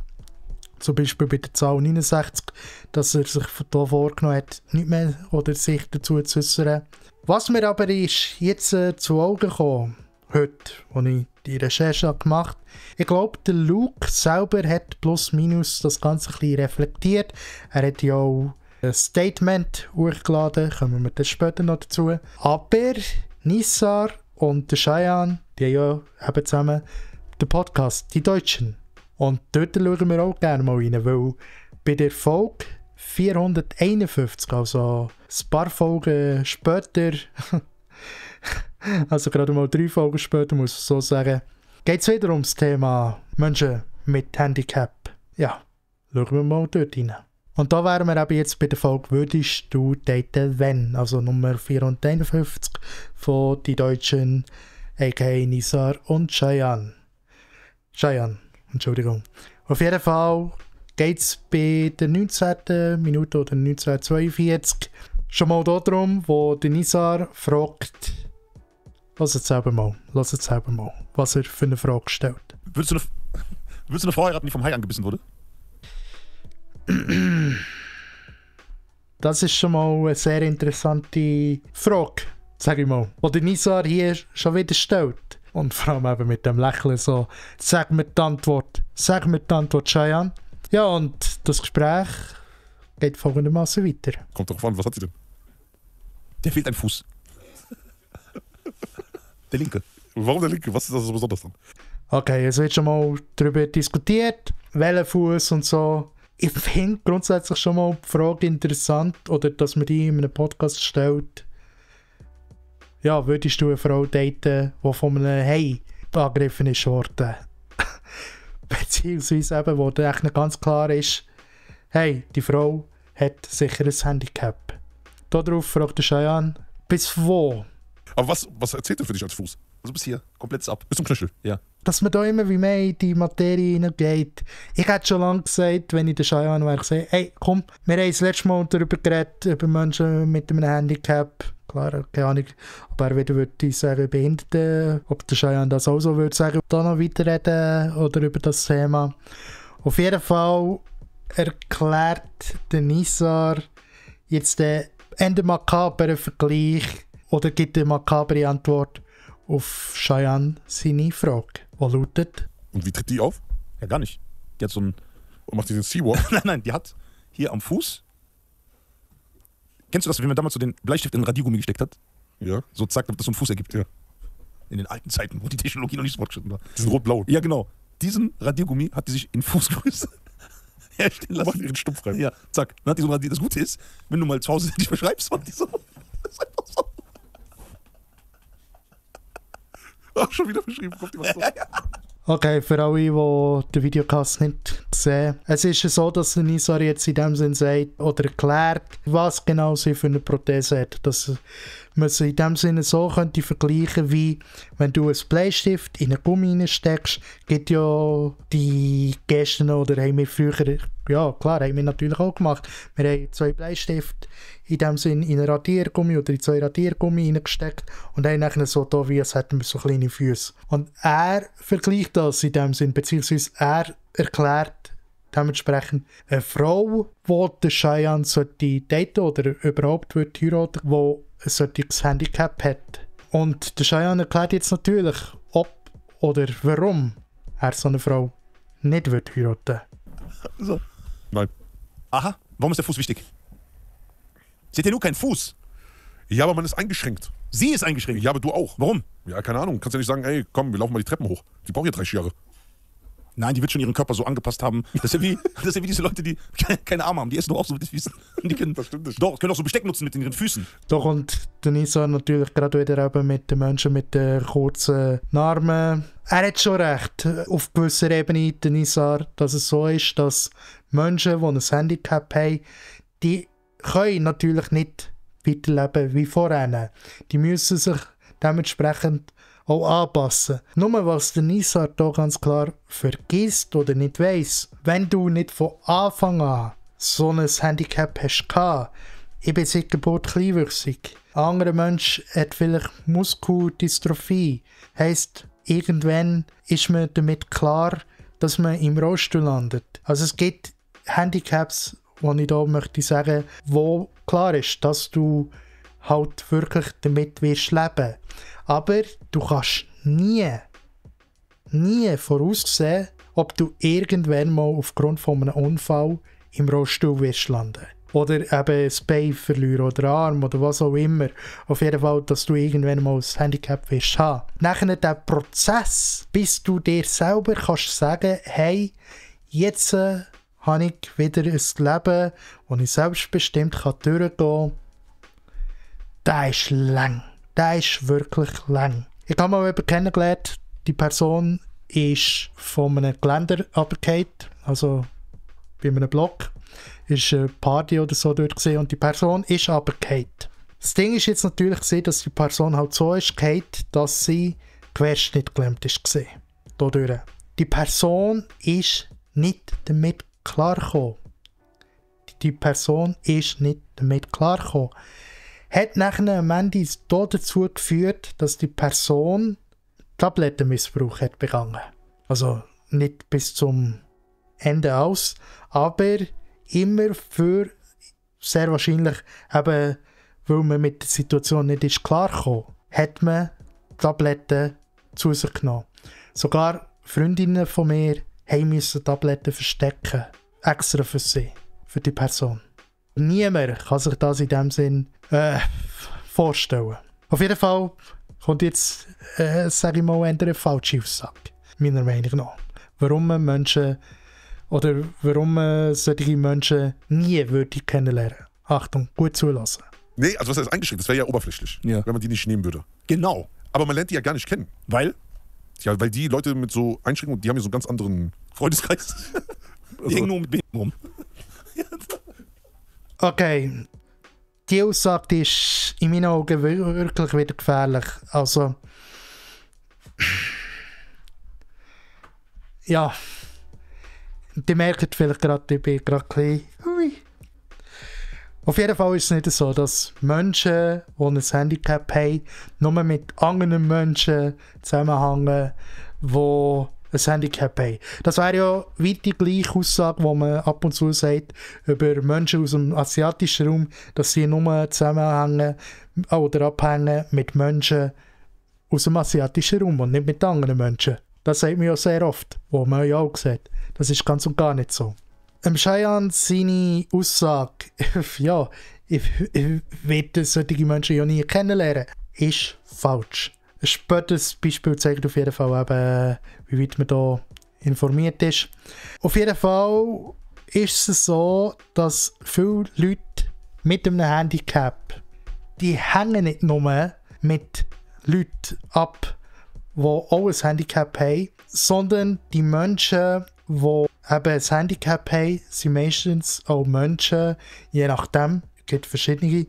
zum Beispiel bei der Zahl 69, dass er sich da vorgenommen hat, nicht mehr oder sich dazu zu äußern. Was mir aber ist jetzt zu Augen gekommen, heute, als ich die Recherche gemacht habe, ich glaube, der Luke selber hat plus minus das Ganze ein bisschen reflektiert. Er hat ja auch ein Statement hochgeladen, kommen wir dann später noch dazu. Aber Nizar und der Cheyenne, die haben ja eben zusammen den Podcast, die Deutschen. Und dort schauen wir auch gerne mal rein, weil bei der Folge 451, also ein paar Folgen später, also gerade mal 3 Folgen später, muss ich so sagen, geht es wieder ums Thema Menschen mit Handicap. Ja, schauen wir mal dort rein. Und da wären wir eben jetzt bei der Folge «Würdest du daten, wenn?» Also Nummer 451 von «Die Deutschen», a.k.a. Nizar und Cheyenne. Entschuldigung. Auf jeden Fall geht es bei der 19. Minute oder 1942 schon mal darum, wo der Nizar fragt, lass es selber mal, was er für eine Frage stellt. Würdest du eine Frau heiraten, die vom Hai angebissen wurde? Das ist schon mal eine sehr interessante Frage, sag ich mal. Die der Nizar hier schon wieder stellt. Und vor allem eben mit dem Lächeln so, sag mir die Antwort, Cheyenne. Ja, und das Gespräch geht folgendermaßen weiter. Kommt drauf an, was hat sie denn? Der fehlt ein Fuß. Der linke. Warum der linke? Was ist das so besonders dran? Okay, es wird schon mal darüber diskutiert, welcher Fuß und so. Ich finde grundsätzlich schon mal die Frage interessant, oder dass man die in einem Podcast stellt. Ja, würdest du eine Frau daten, die von einem Hai angegriffen ist worden? Beziehungsweise eben, wo dann echt ganz klar ist, hey, die Frau hat sicher ein Handicap. Darauf fragt der Cheyenne, bis wo? Aber was erzählt er für dich als Fuß? Also bis hier, komplett ab. Bis zum Knöchel? Ja. Dass man da immer wie mehr in die Materie hineingeht. Ich hätte schon lange gesagt, wenn ich den Cheyenne wäre, gesagt, hey, komm, wir haben das letzte Mal darüber geredet, über Menschen mit einem Handicap. Klar, keine Ahnung, ob er wieder würde sagen, Behinderte, ob der Cheyenne das auch so würde sagen, da noch weiterreden oder über das Thema. Auf jeden Fall erklärt der Nizar jetzt den Ende makaberen Vergleich oder gibt eine makabere Antwort auf Cheyenne seine Frage, die lautet: Und wie tritt die auf? Ja, gar nicht. Die hat so ein... Und macht die den Seawalk? Nein, die hat hier am Fuß... Kennst du das, wenn man damals so den Bleistift in den Radiergummi gesteckt hat? Ja. So zack, damit das so einen Fuß ergibt. Ja. In den alten Zeiten, wo die Technologie noch nicht so fortgeschritten war. Diesen rot-blau. Ja, genau. Diesen Radiergummi hat die sich in Fußgröße herstellen lassen. Macht ihren Stumpf rein. Ja, zack. Dann hat die so ein Radier. Das Gute ist, wenn du mal zu Hause dich beschreibst, macht die so. Das ist einfach so. Ach, schon wieder beschrieben. Kommt was Okay, für alle, die den Videocast nicht sehen. Es ist so, dass Nizar jetzt in dem Sinn sagt oder erklärt, was genau sie für eine Prothese hat. Dass man sie in dem Sinne so könnte vergleichen, wie wenn du einen Bleistift in einen Gummi steckst, gibt ja die Gesten, oder haben wir früher, ja klar, haben wir natürlich auch gemacht. Wir haben 2 Bleistifte in dem Sinn in einen Radiergummi oder in 2 Radiergummi reingesteckt und haben dann so da, wie als hätten wir so kleine Füße. Und er vergleicht das in dem Sinn, beziehungsweise er erklärt dementsprechend eine Frau, die den Cheyenne sollte daten oder überhaupt wird heiraten, die ein solches Handicap hat. Und der Cheyenne erklärt jetzt natürlich, ob oder warum er so eine Frau nicht wird heiraten. So. Nein. Aha, warum ist der Fuß wichtig? Sie hat ja nur keinen Fuß. Ja, aber man ist eingeschränkt. Sie ist eingeschränkt. Ja, aber du auch. Warum? Ja, keine Ahnung. Kannst ja nicht sagen, ey, komm, wir laufen mal die Treppen hoch. Die braucht ja 3 Jahre. Nein, die wird schon ihren Körper so angepasst haben. Das ist ja wie diese Leute, die keine Arme haben. Die essen doch auch so mit den Füßen. Die können, das stimmt nicht. Doch, können auch so Besteck nutzen mit ihren Füßen. Doch, und Denisa natürlich gerade wieder eben mit den Menschen mit den kurzen Armen. Er hat schon recht, auf gewisser Ebene, Denisa, dass es so ist, dass Menschen, die ein Handicap haben, die können natürlich nicht weiterleben wie vorher. Die müssen sich dementsprechend auch anpassen. Nur was der Nizar hier ganz klar vergisst oder nicht weiss, wenn du nicht von Anfang an so ein Handicap hast gehabt, ich bin seit Geburt kleinwüchsig, ein anderer Mensch hat vielleicht Muskeldystrophie, heisst, irgendwann ist man damit klar, dass man im Rollstuhl landet. Also es gibt Handicaps, wo ich hier möchte sagen, wo klar ist, dass du halt wirklich damit wirst leben. Aber du kannst nie voraussehen, ob du irgendwann mal aufgrund von einem Unfall im Rollstuhl wirst landen. Oder eben ein Bein verlieren oder einen Arm oder was auch immer. Auf jeden Fall, dass du irgendwann mal ein Handicap wirst haben. Nachher der Prozess, bis du dir selber kannst sagen, hey, jetzt habe ich wieder ein Leben, das ich selbstbestimmt durchgehen kann. Der ist lang. Der ist wirklich lang. Ich habe mal jemanden kennengelernt, die Person ist von einem Geländer runtergefallen, also bei einem Block. Ist eine Party oder so dort gesehen und die Person ist runtergefallen. Das Ding ist jetzt natürlich gesehen, dass die Person halt so ist gefallen, dass sie querschnittgelähmt ist gesehen. Dadurch. Die Person ist nicht damit klargekommen. Die Person ist nicht damit klargekommen. Hat nachher am Ende dazu geführt, dass die Person Tablettenmissbrauch hat begangen. Also nicht bis zum Ende aus, aber immer für sehr wahrscheinlich eben, weil man mit der Situation nicht ist klargekommen, hat man Tabletten zu sich genommen. Sogar Freundinnen von mir mussten Tabletten verstecken. Extra für sie, für die Person. Niemand kann sich das in dem Sinn vorstellen. Auf jeden Fall kommt jetzt, sage ich mal, eine falsche Aussage, meiner Meinung nach. Warum man Menschen oder warum man solche Menschen nie würde kennenlernen. Achtung, gut zulassen. Nee, also was heißt eingeschränkt? Das wäre ja oberflächlich, wenn man die nicht nehmen würde. Genau. Aber man lernt die ja gar nicht kennen. Weil? Ja, weil die Leute mit so Einschränkungen, die haben ja so einen ganz anderen Freundeskreis. Die hängen nur mit Behinderung rum. Okay, die Aussage ist in meinen Augen wirklich wieder gefährlich. Also, ja, die merkt vielleicht gerade, ich bin gerade ein bisschen... Auf jeden Fall ist es nicht so, dass Menschen, die ein Handicap haben, nur mit anderen Menschen zusammenhängen, die ein Handicap haben. Das wäre ja wie die gleiche Aussage, die man ab und zu sagt über Menschen aus dem asiatischen Raum, dass sie nur zusammenhängen oder abhängen mit Menschen aus dem asiatischen Raum und nicht mit anderen Menschen. Das sagt man ja sehr oft, wo man ja auch sieht. Das ist ganz und gar nicht so. Cheyenne, seine Aussage, ja, ich werde solche Menschen ja nie kennenlernen, ist falsch. Ein spätes Beispiel zeigt auf jeden Fall eben, wie weit man da informiert ist. Auf jeden Fall ist es so, dass viele Leute mit einem Handicap, die hängen nicht nur mit Leuten ab, die auch ein Handicap haben, sondern die Menschen, die eben ein Handicap haben, sind meistens auch Menschen, je nachdem, es gibt verschiedene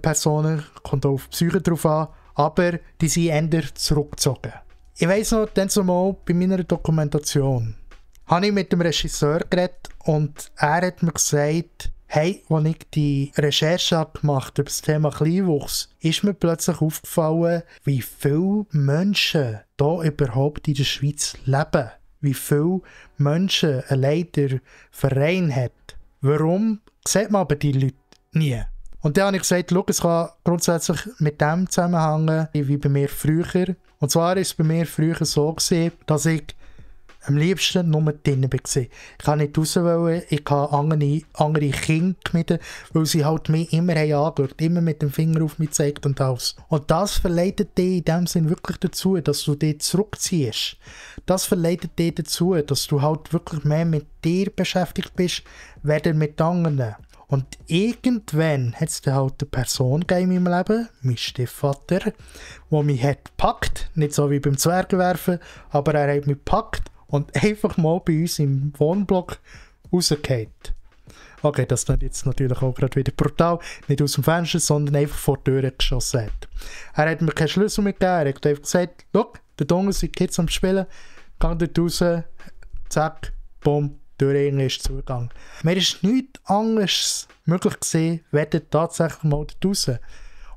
Personen, kommt auch auf die Psyche drauf an, aber die sind eher zurückgezogen. Ich weiss noch, dann zumal bei meiner Dokumentation habe ich mit dem Regisseur geredet und er hat mir gesagt, hey, als ich die Recherche gemacht habe über das Thema Kleinwuchs, ist mir plötzlich aufgefallen, wie viele Menschen hier überhaupt in der Schweiz leben. Wie viele Menschen allein der Verein hat. Warum sieht man aber die Leute nie? Und dann habe ich gesagt, schau, es kann grundsätzlich mit dem zusammenhängen, wie bei mir früher. Und zwar war es bei mir früher so gewesen, dass ich am liebsten nur drinnen war. Ich kann nicht raus wollen, ich habe andere Kinder gemieden, weil sie halt mich immer angeschaut, immer mit dem Finger auf mich gezeigt und alles. Und das verleitet dich in dem Sinn wirklich dazu, dass du dich zurückziehst. Das verleitet dich dazu, dass du halt wirklich mehr mit dir beschäftigt bist, weder mit anderen. Und irgendwann hat es dann halt eine Person in meinem Leben, mein Stiefvater, der mich hat gepackt, nicht so wie beim Zwergenwerfen, aber er hat mich gepackt und einfach mal bei uns im Wohnblock rausgehauen. Okay, das ist jetzt natürlich auch gerade wieder brutal, nicht aus dem Fenster, sondern einfach vor die Tür geschossen hat. Er hat mir keinen Schlüssel mitgegeben, er hat einfach gesagt, schau, der Dunge sind Kids am Spielen, geh dort raus, zack, bumm. Die Tür ist zugegangen. Mir ist nichts anderes möglich gewesen, weder tatsächlich mal dort raus.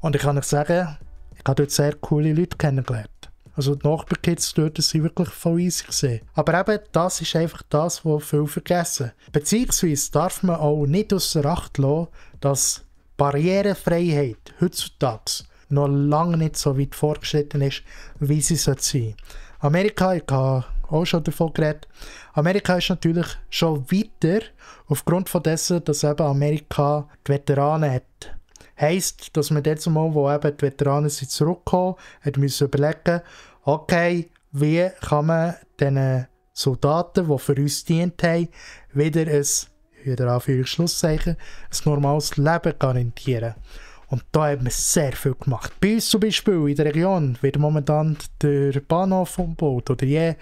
Und ich kann euch sagen, ich habe dort sehr coole Leute kennengelernt. Also die Nachbarkids dort sind wirklich voll easy gewesen. Aber eben, das ist einfach das, was viele vergessen. Beziehungsweise darf man auch nicht ausser Acht lassen, dass Barrierefreiheit heutzutage noch lange nicht so weit fortgeschritten ist, wie sie sein sollte. Amerika, ich habe auch schon davon geredet, Amerika ist natürlich schon weiter, aufgrund von dessen, dass eben Amerika die Veteranen hat. Heisst, dass man dort mal, wo eben die Veteranen sind zurückgekommen, hat müssen überlegen, okay, wie kann man den Soldaten, die für uns dient haben, wieder wieder Anführungszeichen, ein normales Leben garantieren. Und da haben wir sehr viel gemacht. Bei uns zum Beispiel in der Region wird momentan der Bahnhof umgebaut oder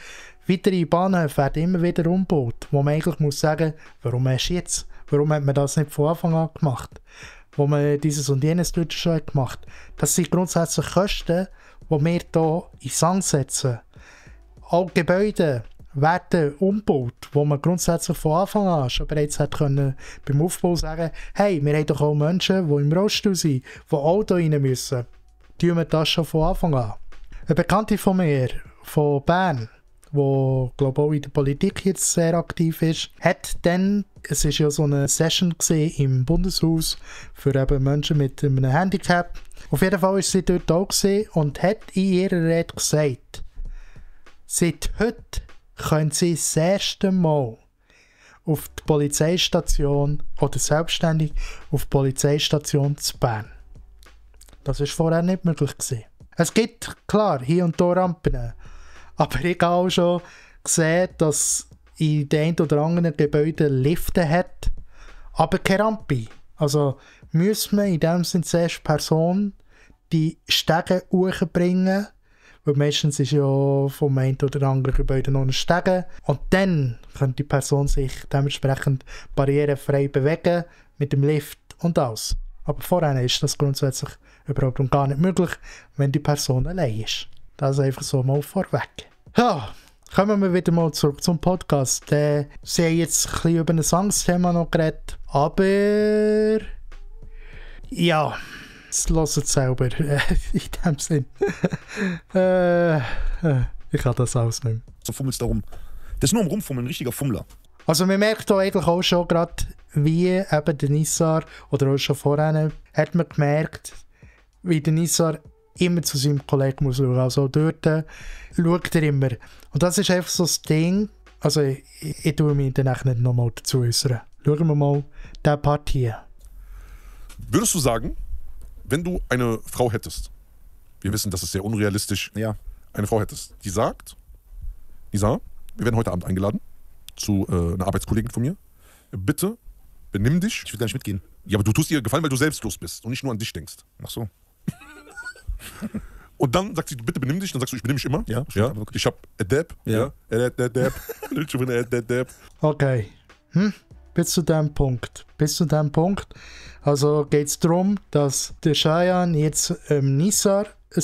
weitere Bahnhöfe werden immer wieder umgebaut, wo man eigentlich muss sagen, warum erst jetzt? Warum hat man das nicht von Anfang an gemacht? Wo man dieses und jenes dort schon gemacht hat. Das sind grundsätzlich Kosten, die wir hier in Sang setzen. Auch Gebäude werden umgebaut, wo man grundsätzlich von Anfang an schon bereits hat können beim Aufbau sagen, hey, wir haben doch auch Menschen, die im Rollstuhl sind, die auch hier rein müssen. Tun wir das schon von Anfang an. Eine Bekannte von mir, von Bern, die, glaube ich, auch in der Politik jetzt sehr aktiv ist, hat dann, es war ja so eine Session im Bundeshaus für eben Menschen mit einem Handicap. Auf jeden Fall war sie dort auch und hat in ihrer Rede gesagt, seit heute können sie das erste Mal auf die Polizeistation oder selbstständig auf die Polizeistation zu Bern. Das war vorher nicht möglich gewesen. Es gibt, klar, hier und da Rampen, aber ich habe auch schon gesehen, dass in den ein oder anderen Gebäuden Lifte hat, aber keine Rampe. Also müssen wir in dem Sinne zuerst Person die Stege hochbringen, weil meistens ist ja vom einen oder anderen Gebäude noch ein Stege. Und dann kann die Person sich dementsprechend barrierefrei bewegen mit dem Lift und alles. Aber vorher ist das grundsätzlich überhaupt gar nicht möglich, wenn die Person allein ist. Das einfach so mal vorweg. Ja, kommen wir wieder mal zurück zum Podcast. Sie haben jetzt ein bisschen über ein Sangsthema noch geredet, aber ja, jetzt hört es selber in dem Sinn. Ich kann das alles nicht mehr. So fummelst da rum. Das ist nur um Rumfummeln, ein richtiger Fummler. Also man merkt da eigentlich auch schon gerade, wie eben der Nissar, oder auch schon vorher, hat man gemerkt, wie der Nissar immer zu seinem Kollegen muss schauen. Also dort schaut er immer. Und das ist einfach so das Ding, also ich tue mich dann nicht nochmal dazu äußern. Schauen wir mal diese Part hier. Würdest du sagen, wenn du eine Frau hättest, wir wissen, das ist sehr unrealistisch, ja, eine Frau hättest, die sagt, Nisa, wir werden heute Abend eingeladen zu einer Arbeitskollegin von mir. Bitte, benimm dich. Ich will gar nicht mitgehen. Ja, aber du tust ihr Gefallen, weil du selbstlos bist und nicht nur an dich denkst. Ach so. Und dann sagt sie, bitte benimm dich. Dann sagst du, ich benimm mich immer. Ja, ja. Ich hab Adab. Ja. Adab. Okay. Bis zu dem Punkt. Also geht es darum, dass der Cheyenne jetzt Nizar ein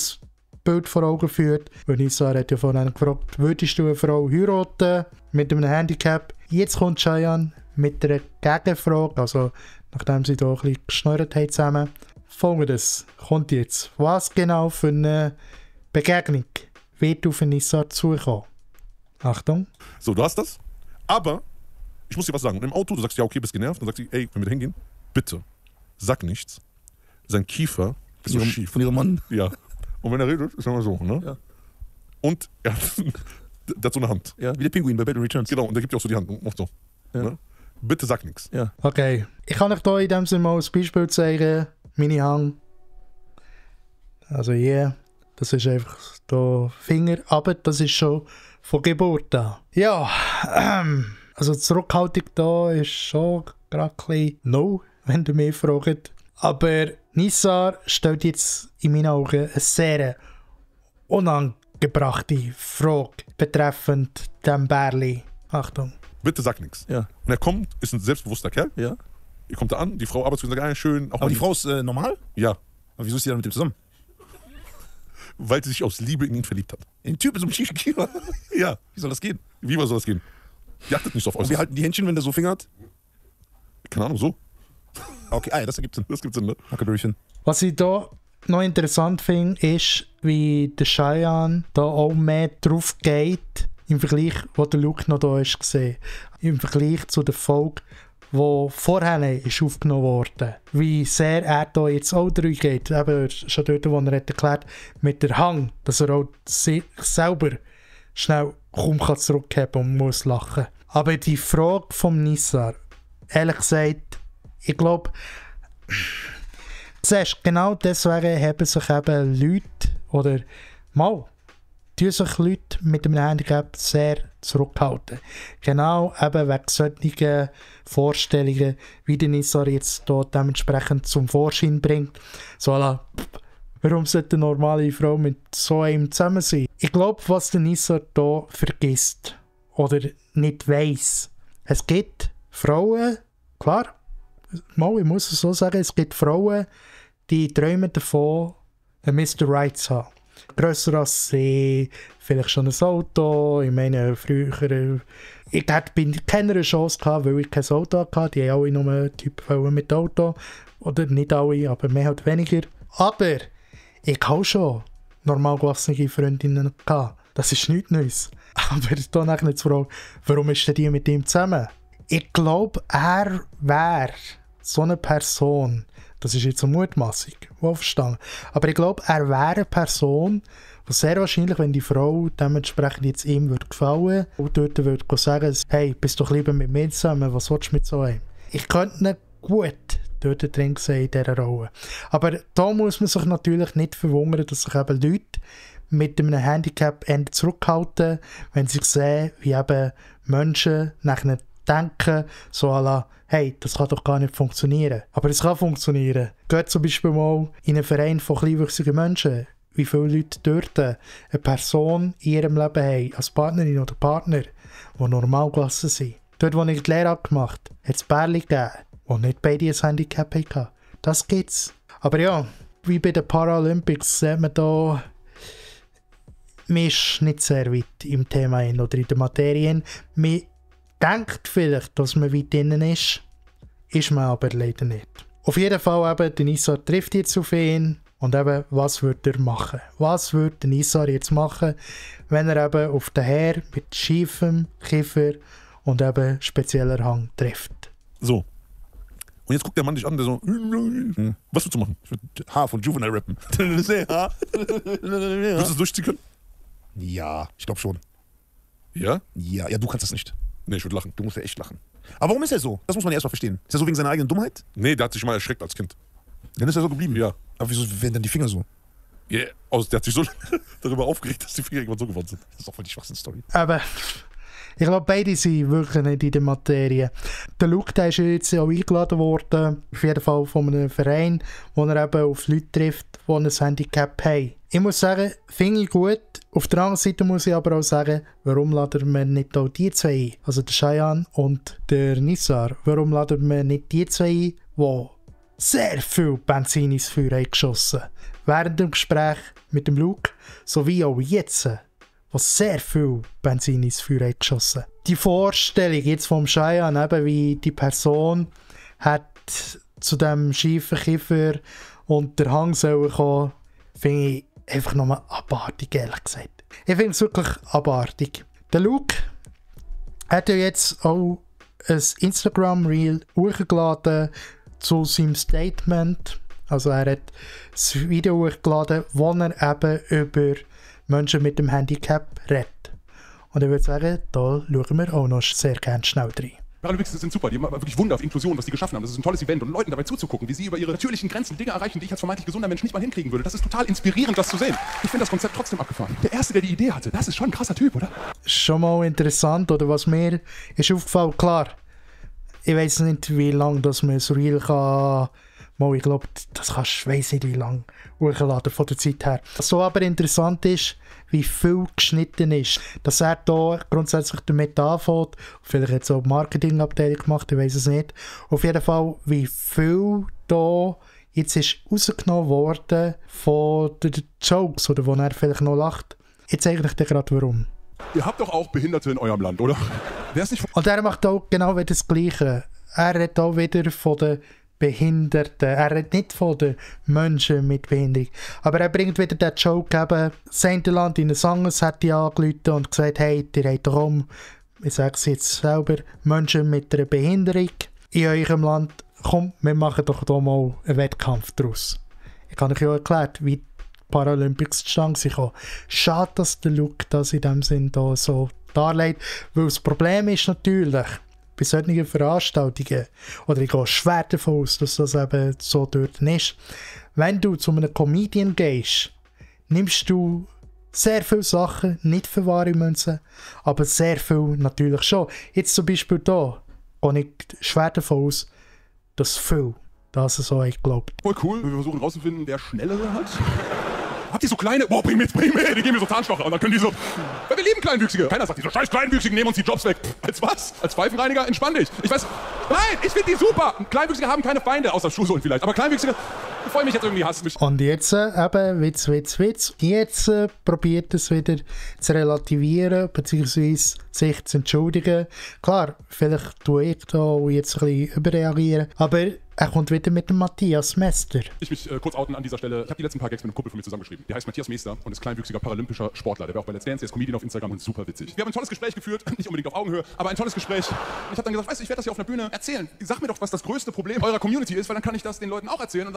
Bild vor Augen führt. Weil Nizar hat ja vorhin gefragt, würdest du eine Frau heiraten mit einem Handicap? Jetzt kommt Cheyenne mit einer Gegenfrage, also nachdem sie da ein bisschen geschnurrt haben zusammen. Folgendes kommt jetzt. Was genau für eine Begegnung wird auf Nizar zukommen? Achtung. So, du hast das. Aber, ich muss dir was sagen. Im Auto, du sagst, ja, okay, bist genervt. Dann sagt sie, ey, wenn wir da hingehen, bitte, sag nichts. Sein Kiefer ist so schief. Von ihrem Mann? Ja. Und wenn er redet, ist er immer so, ne? Ja. Und er hat so eine Hand. Ja, wie der Pinguin bei Batman Returns. Genau, und der gibt dir auch so die Hand. Oft so. Ja. Ne? Bitte sag nichts. Ja. Okay. Ich kann euch hier in dem Sinne mal ein Beispiel zeigen. Meine Hand. Also hier. Das ist einfach der Finger. Aber das ist schon von Geburt an. Ja. Also die Zurückhaltung da ist schon gerade ein bisschen no, wenn du mich fragt. Aber Nizar stellt jetzt in meinen Augen eine sehr unangebrachte Frage betreffend dem Bärli. Achtung. Bitte sag nichts. Ja. Und er kommt, ist ein selbstbewusster Kerl. Ja. Er kommt da an, die Frau arbeitet und sagt, schön. Auch Aber die Frau ist normal? Ja. Aber wieso ist sie dann mit ihm zusammen? Weil sie sich aus Liebe in ihn verliebt hat. In den Typ mit so einem schiefen Kiefer? Ja. Wie soll das gehen? Wie soll das gehen? Die achtet nicht so auf Und Äußeres. wir halten die Händchen, wenn der so fingert? Keine Ahnung, so. Okay, ja, das ergibt Sinn. Das gibt's Sinn, ne? Huckleberrychen. Was ich da noch interessant finde, ist, wie der Cheyenne da auch mehr drauf geht, im Vergleich, wo der Luke noch da ist gesehen. Im Vergleich zu der Folge, die vorher ist aufgenommen wurde. Wie sehr er da jetzt auch drin geht. Eben schon dort, wo er hat erklärt, mit der Hang, dass er auch sich selber schnell kaum zurückheben und muss lachen. Aber die Frage vom Nizar, ehrlich gesagt, ich glaube, siehst, genau deswegen haben sich eben Leute, oder mal, tun sich Leute mit einem Handicap sehr zurückhalten. Genau eben wegen solchen Vorstellungen, wie der Nizar jetzt hier dementsprechend zum Vorschein bringt. So, warum sollte eine normale Frau mit so einem zusammen sein? Ich glaube, was der Nizar hier vergisst oder nicht weiss, es gibt Frauen, klar, mal, ich muss es so sagen, es gibt Frauen, die träumen davon, einen Mr. Right zu haben. Grösser als sie, vielleicht schon ein Auto. Ich meine, früher, ich hätte keine Chance gehabt, weil ich kein Auto hatte. Die haben alle nur Typen mit Auto. Oder nicht alle, aber mehr oder weniger. Aber ich habe schon normal gewassene Freundinnen gehabt. Das ist nichts Neues. Aber da nachher zu fragen, warum ist denn die mit ihm zusammen? Ich glaube, er wäre so eine Person, das ist jetzt eine Mutmaßung, wohlverstanden. Aber ich glaube, er wäre eine Person, die sehr wahrscheinlich, wenn die Frau dementsprechend jetzt ihm würde gefallen und dort würde sagen, hey, bist doch lieber mit mir zusammen, was willst du mit so einem? Ich könnte nicht gut dort drin sehen in dieser Rolle. Aber da muss man sich natürlich nicht verwundern, dass sich eben Leute mit einem Handicap eher zurückhalten, wenn sie sehen, wie eben Menschen nachher denken, so à la, hey, das kann doch gar nicht funktionieren. Aber es kann funktionieren. Geht zum Beispiel mal in einen Verein von kleinwüchsigen Menschen. Wie viele Leute dort eine Person in ihrem Leben haben, als Partnerin oder Partner, die normal gelassen sind. Dort, wo ich die Lehre gemacht habe, hat es Pärchen gegeben, die nicht beide ein Handicap hatten. Das gibt's. Aber ja, wie bei den Paralympics sieht man da, man ist nicht sehr weit im Thema oder in der Materie. Man denkt vielleicht, dass man weit drinnen ist man aber leider nicht. Auf jeden Fall eben, der Nizar trifft jetzt auf ihn und eben, was würde er machen? Was würde der Nizar jetzt machen, wenn er eben auf den Herr mit schiefem Kiefer und eben spezieller Hang trifft? So. Und jetzt guckt der Mann dich an, der so, was willst du machen? Ich würde H von Juvenile rappen. Willst du es durchziehen können? Ja, ich glaube schon. Ja? Ja, du kannst das nicht. Nee, ich würde lachen. Du musst ja echt lachen. Aber warum ist er so? Das muss man ja erstmal verstehen. Ist er so wegen seiner eigenen Dummheit? Nee, der hat sich mal erschreckt als Kind. Dann ist er so geblieben? Ja. Aber wieso werden dann die Finger so? Yeah. Der hat sich so darüber aufgeregt, dass die Finger irgendwann so geworden sind. Das ist doch voll die Schwachsinn-Story. Aber ich glaube, beide sind wirklich nicht in der Materie. Der Luke, der ist jetzt auch eingeladen worden, auf jeden Fall von einem Verein, wo er eben auf Leute trifft, die ein Handicap haben. Ich muss sagen, finde ich gut. Auf der anderen Seite muss ich aber auch sagen, warum laden wir nicht auch die zwei ein? Also der Cheyenne und der Nizar. Warum laden wir nicht die zwei ein, die sehr viel Benzin ins Feuer haben geschossen? Während dem Gespräch mit dem Luke, sowie auch jetzt, was sehr viel Benzin ins Feuer hat geschossen. Die Vorstellung jetzt vom Cheyenne, eben wie die Person hat zu dem schiefen Kiefer und der Hang sollen kommen, finde ich einfach nochmal abartig, ehrlich gesagt. Ich finde es wirklich abartig. Der Luke hat ja jetzt auch ein Instagram-Reel hochgeladen zu seinem Statement. Also er hat das Video hochgeladen, wo er eben über Menschen mit dem Handicap redet. Und ich würde sagen, da schauen wir auch noch sehr gerne schnell rein. Paralympics sind super, die haben wirklich Wunder auf Inklusion, was die geschaffen haben. Das ist ein tolles Event und Leuten dabei zuzugucken, wie sie über ihre natürlichen Grenzen Dinge erreichen, die ich als vermeintlich gesunder Mensch nicht mal hinkriegen würde. Das ist total inspirierend, das zu sehen. Ich finde das Konzept trotzdem abgefahren. Der Erste, der die Idee hatte, das ist schon ein krasser Typ, oder? Schon mal interessant, oder was mir ist aufgefallen, klar, ich weiß nicht, wie lange das man so Reel kann. Mal, ich glaube, das kannst ich weiss nicht, wie lange hochladen von der Zeit her. Was so aber interessant ist, wie viel geschnitten ist. Dass er da grundsätzlich damit anfängt, vielleicht jetzt auch die Marketingabteilung gemacht, ich weiß es nicht. Auf jeden Fall, wie viel da jetzt ist rausgenommen worden von den Jokes, oder wo er vielleicht noch lacht. Jetzt eigentlich gerade warum. Ihr habt doch auch Behinderte in eurem Land, oder? Wär's nicht Und er macht auch genau wieder das Gleiche. Er redet auch wieder von den Behinderten. Er redet nicht von den Menschen mit Behinderung. Aber er bringt wieder den Joke eben, das eine Land in ein anderes hat die angerufen und gesagt, hey, ihr habt doch auch, ich sage es jetzt selber, Menschen mit einer Behinderung in eurem Land. Komm, wir machen doch da mal einen Wettkampf daraus. Ich habe euch ja erklärt, wie die Paralympics zustande kamen. Schade, dass der Luke das in dem Sinn da so darlegt, weil das Problem ist natürlich, bei solchen Veranstaltungen, oder ich gehe schwer davon aus, dass das eben so dort ist, wenn du zu einem Comedian gehst, nimmst du sehr viele Sachen, nicht für wahre Münzen, aber sehr viel natürlich schon. Jetzt zum Beispiel da, gehe ich schwer davon aus, dass viel das so ich glaubt. Voll cool, wir versuchen rauszufinden, wer schnellere hat. Habt ihr so kleine? Boah, bring mit, die geben mir so Zahnstocher und dann können die so, weil wir lieben Kleinwüchsige. Keiner sagt, diese scheiß Kleinwüchsigen nehmen uns die Jobs weg. Als was? Als Pfeifenreiniger? Entspann dich. Ich weiß, nein, ich finde die super. Kleinwüchsige haben keine Feinde, außer Schuhsohlen vielleicht. Aber Kleinwüchsige, bevor ich mich jetzt irgendwie hasse. Und jetzt eben, Witz. Jetzt probiert es wieder zu relativieren, beziehungsweise sich zu entschuldigen. Klar, vielleicht tue ich da jetzt ein bisschen überreagieren, aber er kommt wieder mit dem Matthias Mester. Ich mich kurz outen an dieser Stelle. Ich habe die letzten paar Gags mit einem Kumpel von mir zusammengeschrieben. Der heißt Matthias Mester und ist kleinwüchsiger paralympischer Sportler. Der war auch bei Let's Dance, der ist Comedian auf Instagram und super witzig. Wir haben ein tolles Gespräch geführt, nicht unbedingt auf Augenhöhe, aber ein tolles Gespräch. Und ich habe dann gesagt, weißt du, ich werde das hier auf einer Bühne erzählen. Sag mir doch, was das größte Problem eurer Community ist, weil dann kann ich das den Leuten auch erzählen.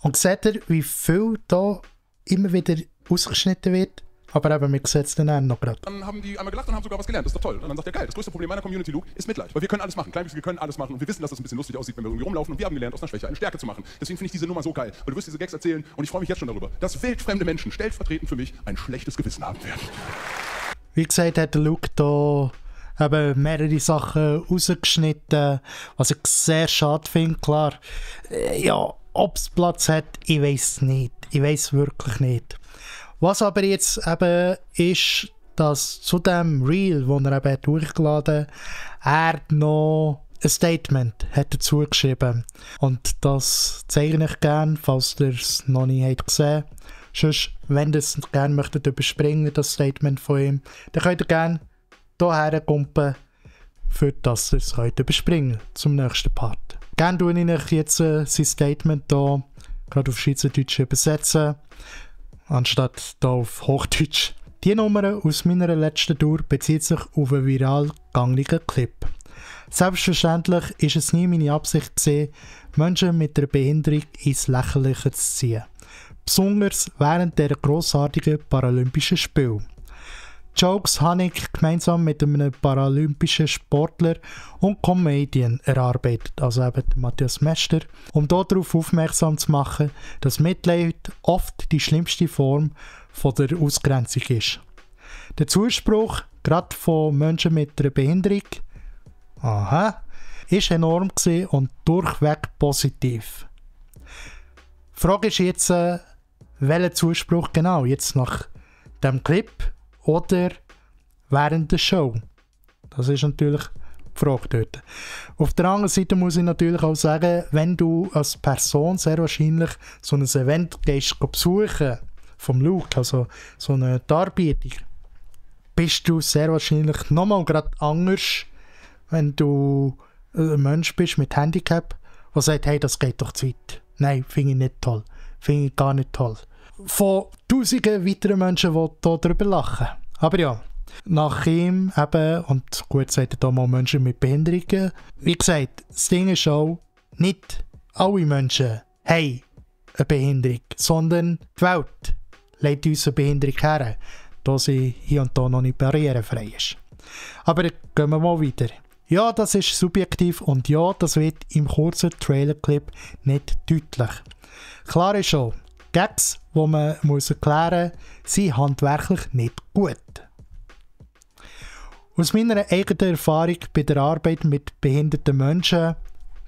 Und seht ihr, wie viel da immer wieder ausgeschnitten wird? Aber eben, wir sehen es dann noch gerade. Dann haben die einmal gelacht und haben sogar was gelernt. Das ist doch toll. Und dann sagt er, geil, das größte Problem meiner Community, Luke, ist Mitleid. Weil wir können alles machen. Kleinwüchsige können alles machen. Und wir wissen, dass das ein bisschen lustig aussieht, wenn wir irgendwie rumlaufen. Und wir haben gelernt, aus einer Schwäche eine Stärke zu machen. Deswegen finde ich diese Nummer so geil. Weil du wirst diese Gags erzählen und ich freue mich jetzt schon darüber, dass wildfremde Menschen stellvertretend für mich ein schlechtes Gewissen haben werden. Wie gesagt, hat der Luke da eben mehrere Sachen rausgeschnitten, was ich sehr schade finde. Klar, ja, ob es Platz hat, ich weiß nicht. Ich weiß wirklich nicht. Was aber jetzt eben ist, dass zu dem Reel, das er eben durchgeladen hat, er noch ein Statement hat dazu geschrieben. Und das zeige ich gerne, falls ihr es noch nicht gesehen habt. Sonst, wenn ihr es gerne möchtet überspringen, das Statement von ihm, dann könnt ihr gerne hierher kumpen, für das ihr es überspringen könnt zum nächsten Part. Gerne tue ich euch jetzt sein Statement hier gerade auf Schweizerdeutsch übersetzen, anstatt hier auf Hochdeutsch. Die Nummer aus meiner letzten Tour bezieht sich auf einen viral gegangenen Clip. Selbstverständlich ist es nie meine Absicht gewesen, Menschen mit einer Behinderung ins Lächerliche zu ziehen. Besonders während der grossartigen Paralympischen Spiele. Jokes habe ich gemeinsam mit einem paralympischen Sportler und Comedian erarbeitet, also eben Matthias Mester, um darauf aufmerksam zu machen, dass Mitleid oft die schlimmste Form von der Ausgrenzung ist. Der Zuspruch, gerade von Menschen mit einer Behinderung, ist enorm und durchweg positiv. Die Frage ist jetzt, welchen Zuspruch genau, jetzt nach dem Clip oder während der Show. Das ist natürlich die Frage dort. Auf der anderen Seite muss ich natürlich auch sagen, wenn du als Person sehr wahrscheinlich so ein Event gehst besuchen vom Luke, also so eine Darbietung, bist du sehr wahrscheinlich nochmal gerade anders, wenn du ein Mensch bist mit Handicap, der sagt, hey, das geht doch zu weit. Nein, finde ich nicht toll. Finde ich gar nicht toll. Von tausenden weiteren Menschen, die hier darüber lachen. Aber ja, nach ihm eben, und gut sagt er mal Menschen mit Behinderungen, wie gesagt, das Ding ist auch, nicht alle Menschen haben eine Behinderung, sondern die Welt legt uns eine Behinderung her, da sie hier und da noch nicht barrierefrei ist. Aber gehen wir mal weiter. Ja, das ist subjektiv und ja, das wird im kurzen Trailerclip nicht deutlich. Klar ist schon, Gags, die man muss erklären muss, sind handwerklich nicht gut. Aus meiner eigenen Erfahrung bei der Arbeit mit behinderten Menschen,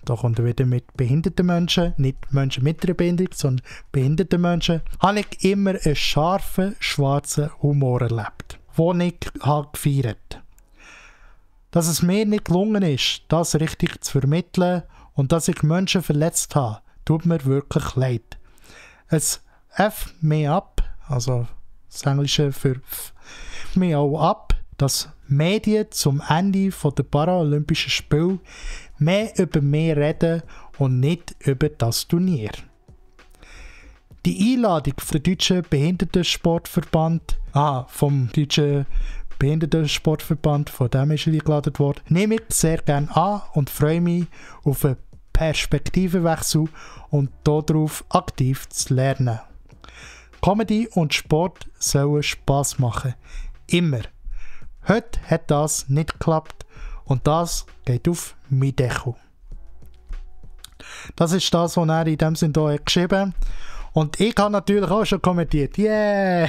da kommt er wieder mit behinderten Menschen, nicht Menschen mit einer Behinderung, sondern behinderten Menschen, habe ich immer einen scharfen, schwarzen Humor erlebt, den ich gefeiert habe. Dass es mir nicht gelungen ist, das richtig zu vermitteln und dass ich Menschen verletzt habe, tut mir wirklich leid. Es F me ab, also das Englische für F me auch ab, dass Medien zum Ende der Paralympischen Spiele mehr über mehr reden und nicht über das Turnier. Die Einladung vom Deutschen Behindertensportverband, vom Deutschen Behindertensportverband, von dem ist er eingeladen worden, nehme ich sehr gerne an und freue mich auf einen Perspektivenwechsel und darauf aktiv zu lernen. Comedy und Sport sollen Spass machen. Immer. Heute hat das nicht geklappt und das geht auf mein Deko. Das ist das, was er in dem Sinne hier geschrieben hat. Und ich habe natürlich auch schon kommentiert. Yeah!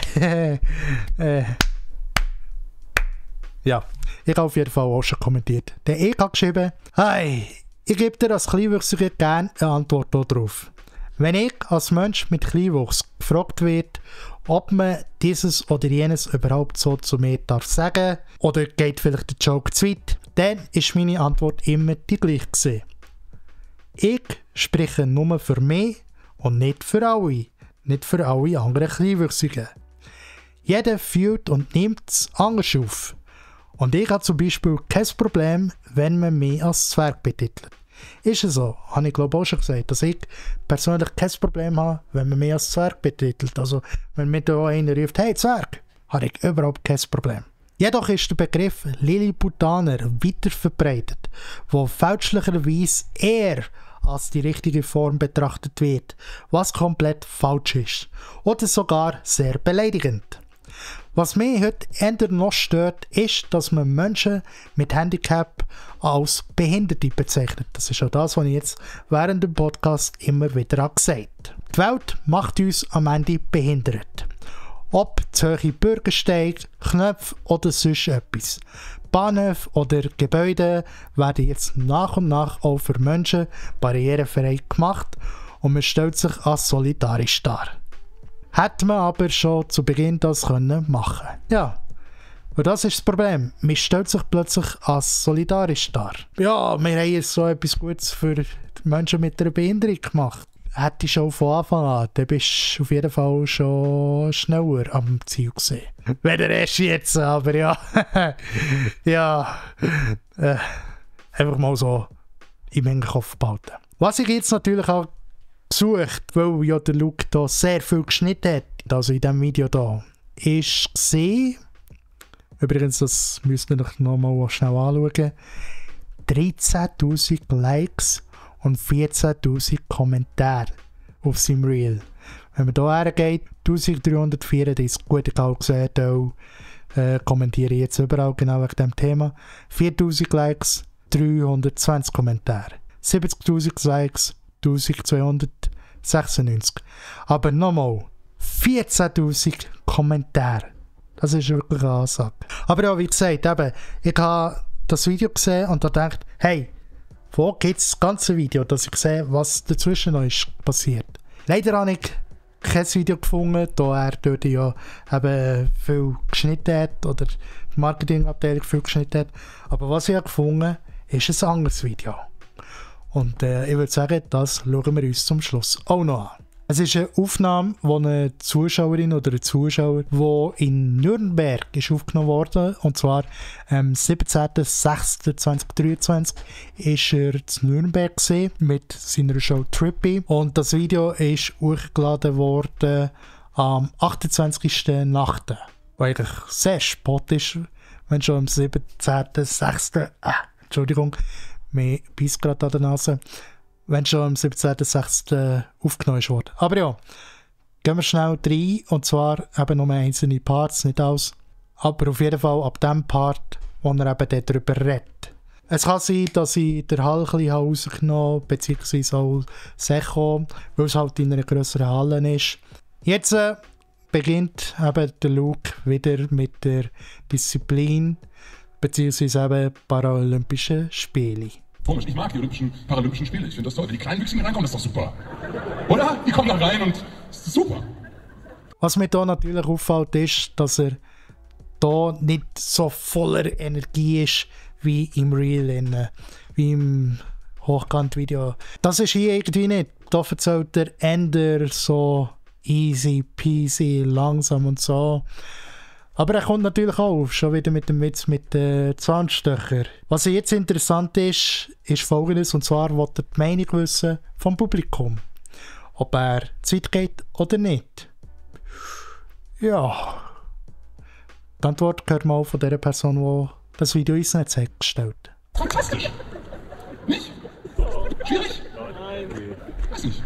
Ja, ich habe auf jeden Fall auch schon kommentiert. Der ich habe geschrieben, hey, ich gebe dir als Kleinwüchsiger gerne eine Antwort darauf. Wenn ich als Mensch mit Kleinwuchs gefragt wird, ob man dieses oder jenes überhaupt so zu mir darf sagen oder geht vielleicht der Joke zu weit, dann ist meine Antwort immer die gleiche gewesen. Ich spreche nur für mich und nicht für alle. Nicht für alle anderen Kleinwüchsigen. Jeder fühlt und nimmt es anders auf. Und ich habe zum Beispiel kein Problem, wenn man mich als Zwerg betitelt. Ist es so, habe ich glaube auch schon gesagt, dass ich persönlich kein Problem habe, wenn man mich als Zwerg betitelt. Also wenn mir da einer ruft, hey Zwerg, habe ich überhaupt kein Problem. Jedoch ist der Begriff Lilliputaner weiter verbreitet, wo fälschlicherweise eher als die richtige Form betrachtet wird, was komplett falsch ist oder sogar sehr beleidigend. Was mich heute eher noch stört, ist, dass man Menschen mit Handicap als Behinderte bezeichnet. Das ist auch das, was ich jetzt während dem Podcast immer wieder gesagt habe. Die Welt macht uns am Ende behindert. Ob zu hohe Bürgersteige, Knöpfe oder sonst etwas. Bahnhöfe oder Gebäude werden jetzt nach und nach auch für Menschen barrierefrei gemacht und man stellt sich als solidarisch dar. Hätte man aber schon zu Beginn das machen können. Ja, und das ist das Problem. Man stellt sich plötzlich als solidarisch dar. Ja, wir haben jetzt so etwas Gutes für Menschen mit einer Behinderung gemacht. Hätte ich schon von Anfang an, dann bist du auf jeden Fall schon schneller am Ziel gesehen. Weder erst jetzt, aber ja. Ja, einfach mal so im Hinterkopf behalten. Was ich jetzt natürlich auch gesucht, weil ja der Luke da sehr viel geschnitten hat, also in diesem Video da, ist gesehen, übrigens, das müsst ihr euch nochmal schnell anschauen, 13'000 Likes und 14'000 Kommentare auf seinem Reel. Wenn man hier hergeht, 1334, gut, ich habe gesehen, kommentiere jetzt überall genau wegen diesem Thema, 4000 Likes, 320 Kommentare, 70'000 Likes, 1296. Aber nochmal, 14'000 Kommentare. Das ist wirklich eine Ansage. Aber ja, wie gesagt, eben, ich habe das Video gesehen und da gedacht, hey, wo gibt es das ganze Video, dass ich sehe, was dazwischen noch ist passiert. Leider habe ich kein Video gefunden, da er dort ja eben viel geschnitten hat oder die Marketingabteilung viel geschnitten hat. Aber was ich habe gefunden, ist ein anderes Video. Und ich würde sagen, das schauen wir uns zum Schluss auch noch an. Es ist eine Aufnahme, wo eine Zuschauerin oder ein Zuschauer, die in Nürnberg ist aufgenommen wurde, und zwar am 17.06.2023 ist er in Nürnberg mit seiner Show Trippy, und das Video ist hochgeladen worden am 28.08., was eigentlich sehr spät ist, wenn schon am 17.06. Entschuldigung, mir beißt gerade an der Nase. Wenn schon am 17.06. aufgenommen wurde. Aber ja, gehen wir schnell rein, und zwar eben nur einzelne Parts, nicht alles. Aber auf jeden Fall ab dem Part, wo er eben darüber redet. Es kann sein, dass ich den Hall ein bisschen rausgenommen habe, beziehungsweise auch Secho, weil es halt in einer grösseren Halle ist. Jetzt beginnt eben der Luke wieder mit der Disziplin, beziehungsweise eben Paralympischen Spiele. Komisch, ich mag die Paralympischen Spiele, ich finde das toll. Wenn die Kleinwüchsigen reinkommen, ist doch super. Oder? Die kommen da rein und es ist super. Was mir da natürlich auffällt, ist, dass er da nicht so voller Energie ist, wie im Reel, wie im Hochkant-Video. Das ist hier irgendwie nicht. Da erzählt der Ender so easy peasy, langsam und so. Aber er kommt natürlich auch schon wieder mit dem Witz mit den Zahnstöchern. Was jetzt interessant ist Folgendes, und zwar will er die Meinung wissen vom Publikum. Ob er Zeit geht oder nicht. Ja. Die Antwort hört mal von der Person, die das Video ins Netz hat gestellt. Fantastisch! Nicht? Schwierig? Nein. Weiß nicht.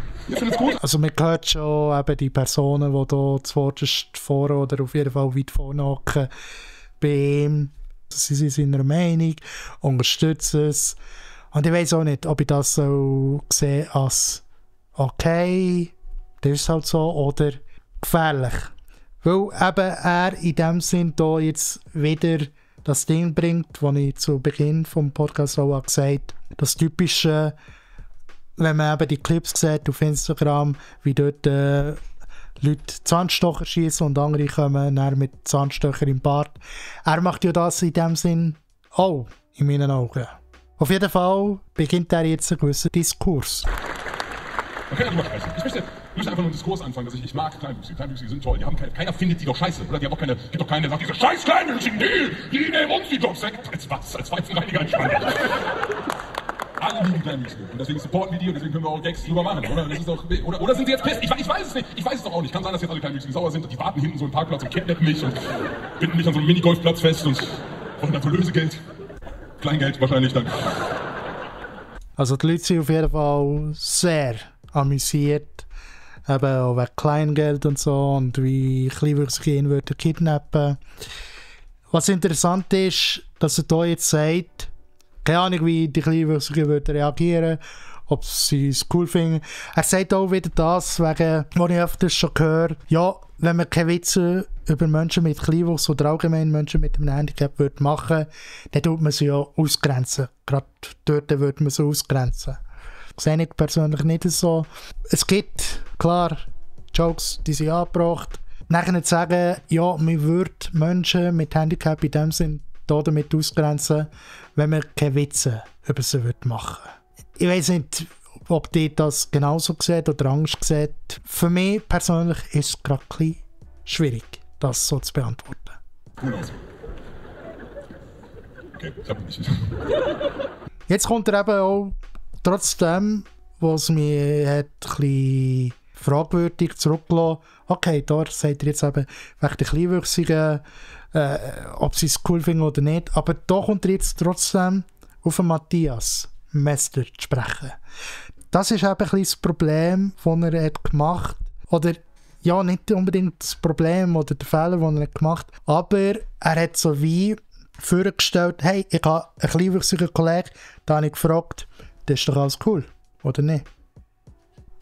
Also man hört schon eben die Personen, die hier zuvorderst vorne oder auf jeden Fall weit vorne hocken, bei ihm. Sie sind seiner Meinung, unterstützen es. Und ich weiss auch nicht, ob ich das so sehe als okay, das ist halt so, oder gefährlich. Weil eben er in dem Sinn da jetzt wieder das Ding bringt, das ich zu Beginn vom Podcast auch gesagt habe, das typische, wenn man eben die Clips sieht auf Instagram, wie dort Leute Zahnstocher schießen und andere kommen dann mit Zahnstocher im Bart. Er macht ja das in dem Sinn auch, in meinen Augen. Auf jeden Fall beginnt er jetzt einen gewissen Diskurs. Man kann ja drüber sprechen. Ich möchte einfach nur einen Diskurs anfangen, dass ich mag Kleinwüchsige. Kleinwüchsige sind toll. Die haben keiner findet die doch scheiße, oder? Die haben auch keine, gibt doch keine, sagt diese scheiß Kleinwüchsigen, die nehmen uns die Jobs weg. Als was? Als Pfeifenreiniger in Spanien. Alle lieben Kleinwüchsige. Und deswegen supporten wir die und deswegen können wir auch Gags drüber machen, oder? Das ist doch, oder sind sie jetzt pisst? Ich weiß es nicht. Ich weiß es doch auch nicht. Kann sein, dass jetzt alle Kleinwüchsige sauer sind und die warten hinten so einen Parkplatz und kidnappen mich und binden mich an so einem Minigolfplatz fest und wollen dann so Lösegeld. Kleingeld wahrscheinlich dann. Also die Leute sind auf jeden Fall sehr amüsiert. Eben auch wegen Kleingeld und so und wie Kleinwüchsige ihn würden kidnappen. Was interessant ist, dass er hier jetzt sagt, keine Ahnung, wie die Kleinwüchsigen würden reagieren, ob sie es cool finden. Er sagt auch wieder das, wegen, was ich öfters schon höre, ja, wenn man keine Witze über Menschen mit Kleinwuchs oder allgemein Menschen mit einem Handicap würde machen, dann tut man sie ja ausgrenzen. Gerade dort würde man sie ausgrenzen. Das sehe ich persönlich nicht so. Es gibt, klar, Jokes, die sind angebracht. Nachher zu sagen, ja, man würde Menschen mit Handicap in dem Sinn damit ausgrenzen, wenn man keine Witze über sie machen würde. Ich weiss nicht, ob die das genauso sieht oder Angst sieht. Für mich persönlich ist es gerade ein bisschen schwierig, das so zu beantworten. Okay, ich hab nicht. Jetzt kommt er eben auch trotzdem, was mich hat ein bisschen fragwürdig zurückgelassen. Okay, da sagt er jetzt eben wegen der Kleinwüchsigen, ob sie es cool finden oder nicht. Aber da kommt er jetzt trotzdem auf den Matthias Mester zu sprechen. Das ist eben ein bisschen das Problem, das er hat gemacht. Oder ja, nicht unbedingt das Problem oder der Fehler, den er hat gemacht hat. Aber er hat so wie vorgestellt, hey, ich habe einen kleinwüchsigen Kollegen, da habe ich gefragt, das ist doch alles cool, oder nicht?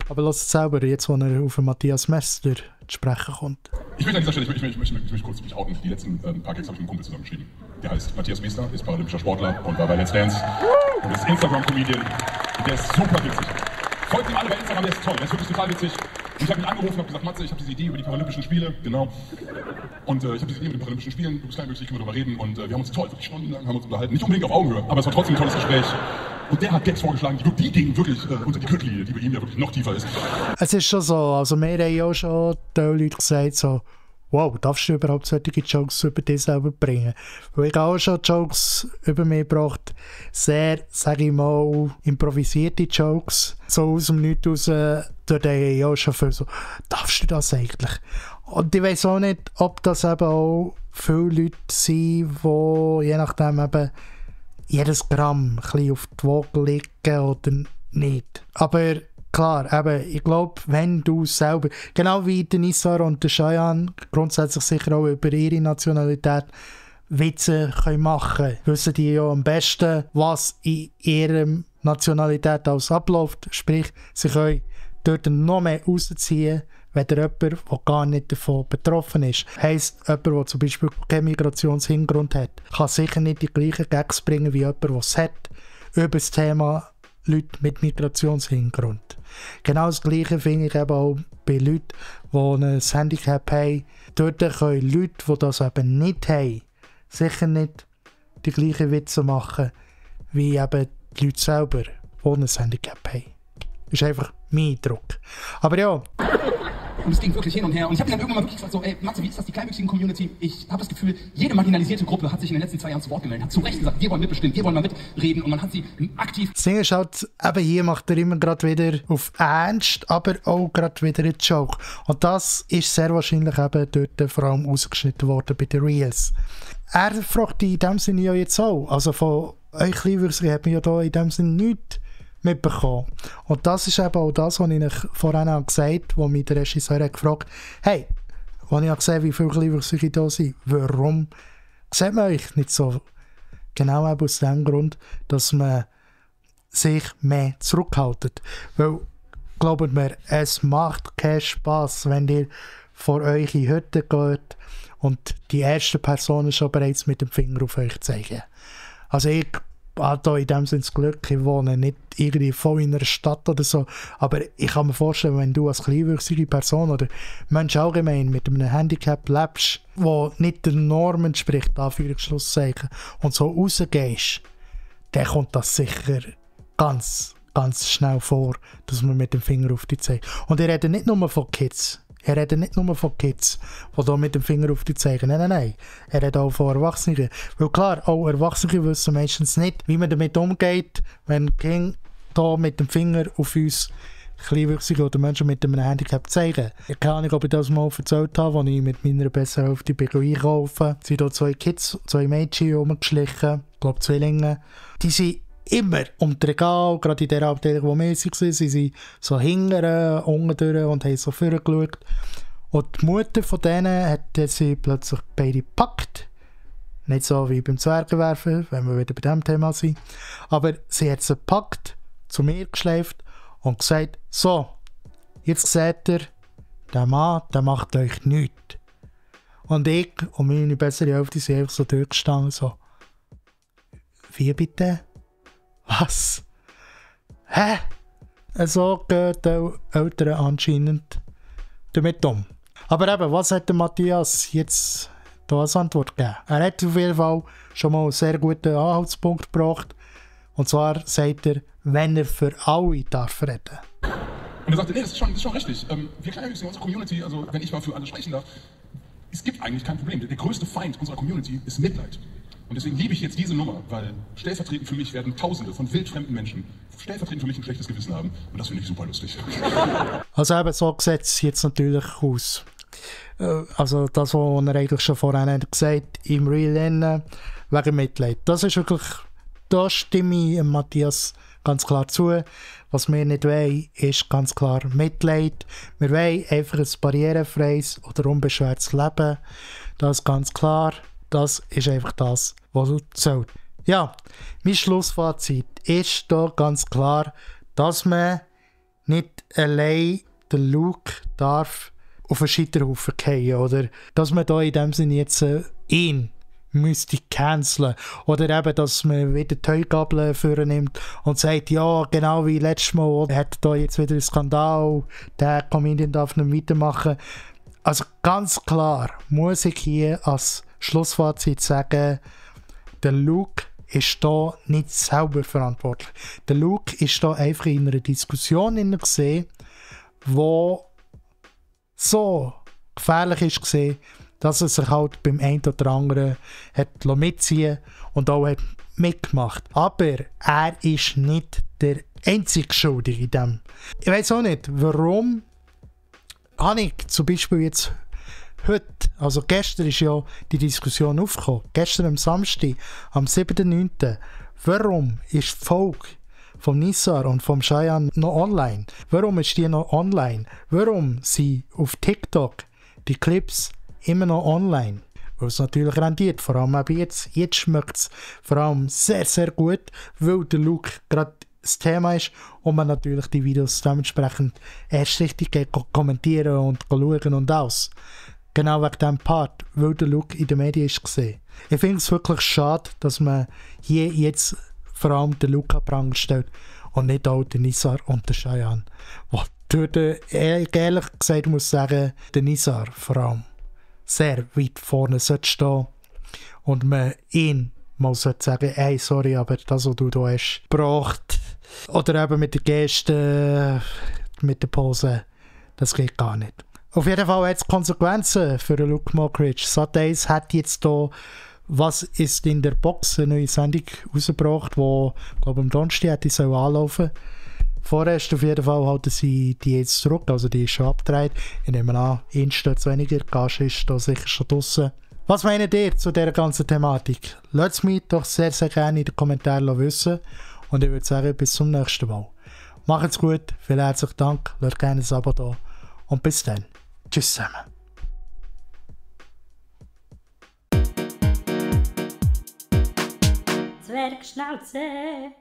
Aber lass es selber, jetzt wo er auf den Matthias Mester zu sprechen kommt. Ich möchte an dieser Stelle, ich möchte kurz mich outen. Die letzten paar Gags habe ich mit einem Kumpel zusammengeschrieben. Der heißt Matthias Mester, ist paralympischer Sportler und war bei Let's Dance und ist Instagram-Comedian. Der ist super witzig. Folgt ihm alle bei Instagram, der ist toll, der ist wirklich total witzig. Und ich habe ihn angerufen und habe gesagt, Matze, ich habe diese Idee über die Paralympischen Spiele, genau. Und ich habe diese Idee mit den Paralympischen Spielen, du bist kleinwüchsig, können wir darüber reden. Und wir haben uns toll, wirklich stundenlang haben uns unterhalten. Nicht unbedingt auf Augenhöhe, aber es war trotzdem ein tolles Gespräch. Und der hat Gags vorgeschlagen, die gingen wirklich unter die Gürtellinie, die bei ihm ja wirklich noch tiefer ist. Es ist schon so, also wir haben ja auch schon die Leute gesagt, so, wow, darfst du überhaupt solche Jokes über dich selber bringen? Weil ich auch schon Jokes über mich gebracht, sehr, sage ich mal, improvisierte Jokes, so aus dem Nichts raus, dort habe ich auch schon viel so, darfst du das eigentlich? Und ich weiss auch nicht, ob das eben auch viele Leute sind, die je nachdem eben jedes Gramm ein bisschen auf die Waage legen oder nicht. Aber klar, eben, ich glaube, wenn du selber, genau wie der Nissar und der Cheyenne grundsätzlich sicher auch über ihre Nationalität Witze können machen, wissen die ja am besten, was in ihrer Nationalität alles abläuft. Sprich, sie können dort noch mehr rausziehen, wenn jemand, der gar nicht davon betroffen ist. Heisst, jemand, der zum Beispiel keinen Migrationshintergrund hat, kann sicher nicht die gleichen Gags bringen wie jemand, der es hat, über das Thema Leute mit Migrationshintergrund. Genau das Gleiche finde ich eben auch bei Leuten, die ein Handicap haben. Dort können Leute, die das eben nicht haben, sicher nicht die gleichen Witze machen, wie eben die Leute selber, die ein Handicap haben. Das ist einfach mein Eindruck. Aber ja. Und es ging wirklich hin und her. Und ich habe dann irgendwann mal wirklich gesagt, so, ey, Matze, wie ist das, die kleinwüchsigen Community? Ich habe das Gefühl, jede marginalisierte Gruppe hat sich in den letzten 2 Jahren zu Wort gemeldet, hat zu Recht gesagt, wir wollen mitbestimmen, wir wollen mal mitreden. Und man hat sie aktiv... Das Ding ist halt, eben hier macht er immer gerade wieder auf Ernst, aber auch gerade wieder einen Joke. Und das ist sehr wahrscheinlich eben dort vor allem ausgeschnitten worden bei den Reels. Er fragt in dem Sinne ja jetzt auch. Also von euch Kleinwüchsigen hat man ja da in dem Sinne nichts mitbekommen. Und das ist eben auch das, was ich euch vorhin gesagt habe, wo mich der Regisseur hat gefragt hat, hey, als ich gesehen habe, wie viele Kleinwüchsige da sind, warum sieht man euch nicht so? Genau eben aus dem Grund, dass man sich mehr zurückhaltet. Weil, glaubt mir, es macht keinen Spass, wenn ihr vor eure Hütte geht und die erste Person schon bereits mit dem Finger auf euch zeigen. Also ich habe in dem Sinne das Glück, ich wohne nicht irgendwie voll in einer Stadt oder so, aber ich kann mir vorstellen, wenn du als kleinwüchsige Person oder Mensch allgemein mit einem Handicap lebst, wo nicht der Norm entspricht, Anführungszeichen, und so rausgehst, dann kommt das sicher ganz, ganz schnell vor, dass man mit dem Finger auf dich zeigt. Und ich rede nicht nur von Kids. Er redet nicht nur von Kids, die hier mit dem Finger auf die zeigen. Nein. Er redet auch von Erwachsenen. Weil klar, auch Erwachsene wissen meistens nicht, wie man damit umgeht, wenn Kinder hier mit dem Finger auf uns Kleinwüchsige oder Menschen mit einem Handicap zeigen. Ich kann nicht, ob ich das mal erzählt habe, als ich mit meiner besseren Hälfte einkaufen. Es sind hier 2 Kids, 2 Mädchen rumgeschlichen, ich glaube Zwillinge. Die sind immer um das Regal, gerade in der Abteilung, wo wir waren, sie sind so hinten, unten durch und haben so vorgeschaut. Und die Mutter von denen hat sie plötzlich beide gepackt. Nicht so wie beim Zwergenwerfen, wenn wir wieder bei diesem Thema sind. Aber sie hat sie gepackt, zu mir geschleift und gesagt, so, jetzt seht ihr, der Mann, der macht euch nichts. Und ich und meine bessere Hälfte sind einfach so durchgestanden, so, wie bitte? Was? Hä? So gehen die Eltern anscheinend damit um. Aber eben, was hat der Matthias jetzt da als Antwort gegeben? Er hat auf jeden Fall schon mal einen sehr guten Anhaltspunkt gebracht. Und zwar sagt er, wenn er für alle darf reden. Und er sagte, nee, das ist schon richtig. Wir Kleinwüchsigen in unserer Community, also wenn ich mal für alle sprechen darf, es gibt eigentlich kein Problem. Der größte Feind unserer Community ist Mitleid. Und deswegen liebe ich jetzt diese Nummer, weil stellvertretend für mich werden Tausende von wildfremden Menschen stellvertretend für mich ein schlechtes Gewissen haben. Und das finde ich super lustig. Also eben, so sieht es jetzt natürlich aus. Also das, was er eigentlich schon vorhin hat gesagt, im Real wegen Mitleid. Das ist wirklich, da stimme ich Matthias ganz klar zu. Was wir nicht wollen, ist ganz klar Mitleid. Wir wollen einfach ein barrierefreies oder unbeschwertes Leben. Das ist ganz klar. Das ist einfach das, was zählt. Ja, mein Schlussfazit ist da ganz klar, dass man nicht allein den Luke darf auf einen Scheiterhaufen fallen, oder dass man da in dem Sinne jetzt ihn müsste canceln. Oder eben, dass man wieder die Heugabel vornimmt und sagt, ja, genau wie letztes Mal, hat da jetzt wieder einen Skandal, der Comedian darf nicht weitermachen. Also ganz klar muss ich hier als Schlussfazit sagen, der Luke ist da nicht selber verantwortlich. Der Luke ist da einfach in einer Diskussion gesehen, wo so gefährlich ist gesehen, dass er sich halt beim einen oder anderen hat mitziehen und auch hat mitgemacht. Aber er ist nicht der einzige Schuldige in dem. Ich weiß auch nicht, warum habe ich zum Beispiel jetzt heute, also gestern ist ja die Diskussion aufgekommen, gestern am Samstag, am 7.9. Warum ist die Folge vom Nizar und vom Cheyenne noch online? Warum ist die noch online? Warum sind auf TikTok die Clips immer noch online? Weil es natürlich rendiert, vor allem eben jetzt. Jetzt schmeckt es vor allem sehr, sehr gut, weil der Luke gerade das Thema ist und man natürlich die Videos dementsprechend erst richtig kommentieren und schauen und alles. Genau wegen diesem Part, weil der Luke in den Medien ist gesehen. Ich finde es wirklich schade, dass man hier jetzt vor allem den Luke an Pranger stellt und nicht auch den Nizar und den Cheyenne. Was ehrlich gesagt muss sagen, der Nizar vor allem sehr weit vorne sollte stehen und man ihn mal sollte sagen, hey, sorry, aber das, was du da hast gebracht, oder eben mit der Geste, mit der Pose, das geht gar nicht. Auf jeden Fall hat es Konsequenzen für den Luke Mockridge. Sat.1 hat jetzt hier «Was ist in der Box?» eine neue Sendung rausgebracht, die, glaube ich, am Donnerstag hätte ich anlaufen. Vorerst auf jeden Fall halten sie die jetzt zurück, also die ist schon abgedreht. Ich nehme an, Ihnen steht weniger, die Gage ist da sicher schon draussen. Was meint ihr zu dieser ganzen Thematik? Lasst es mich doch sehr, sehr gerne in den Kommentaren wissen. Und ich würde sagen, bis zum nächsten Mal. Macht's gut, vielen herzlichen Dank, lasst gerne ein Abo da. Und bis dann. Tschüss zusammen. Zwergschnauze.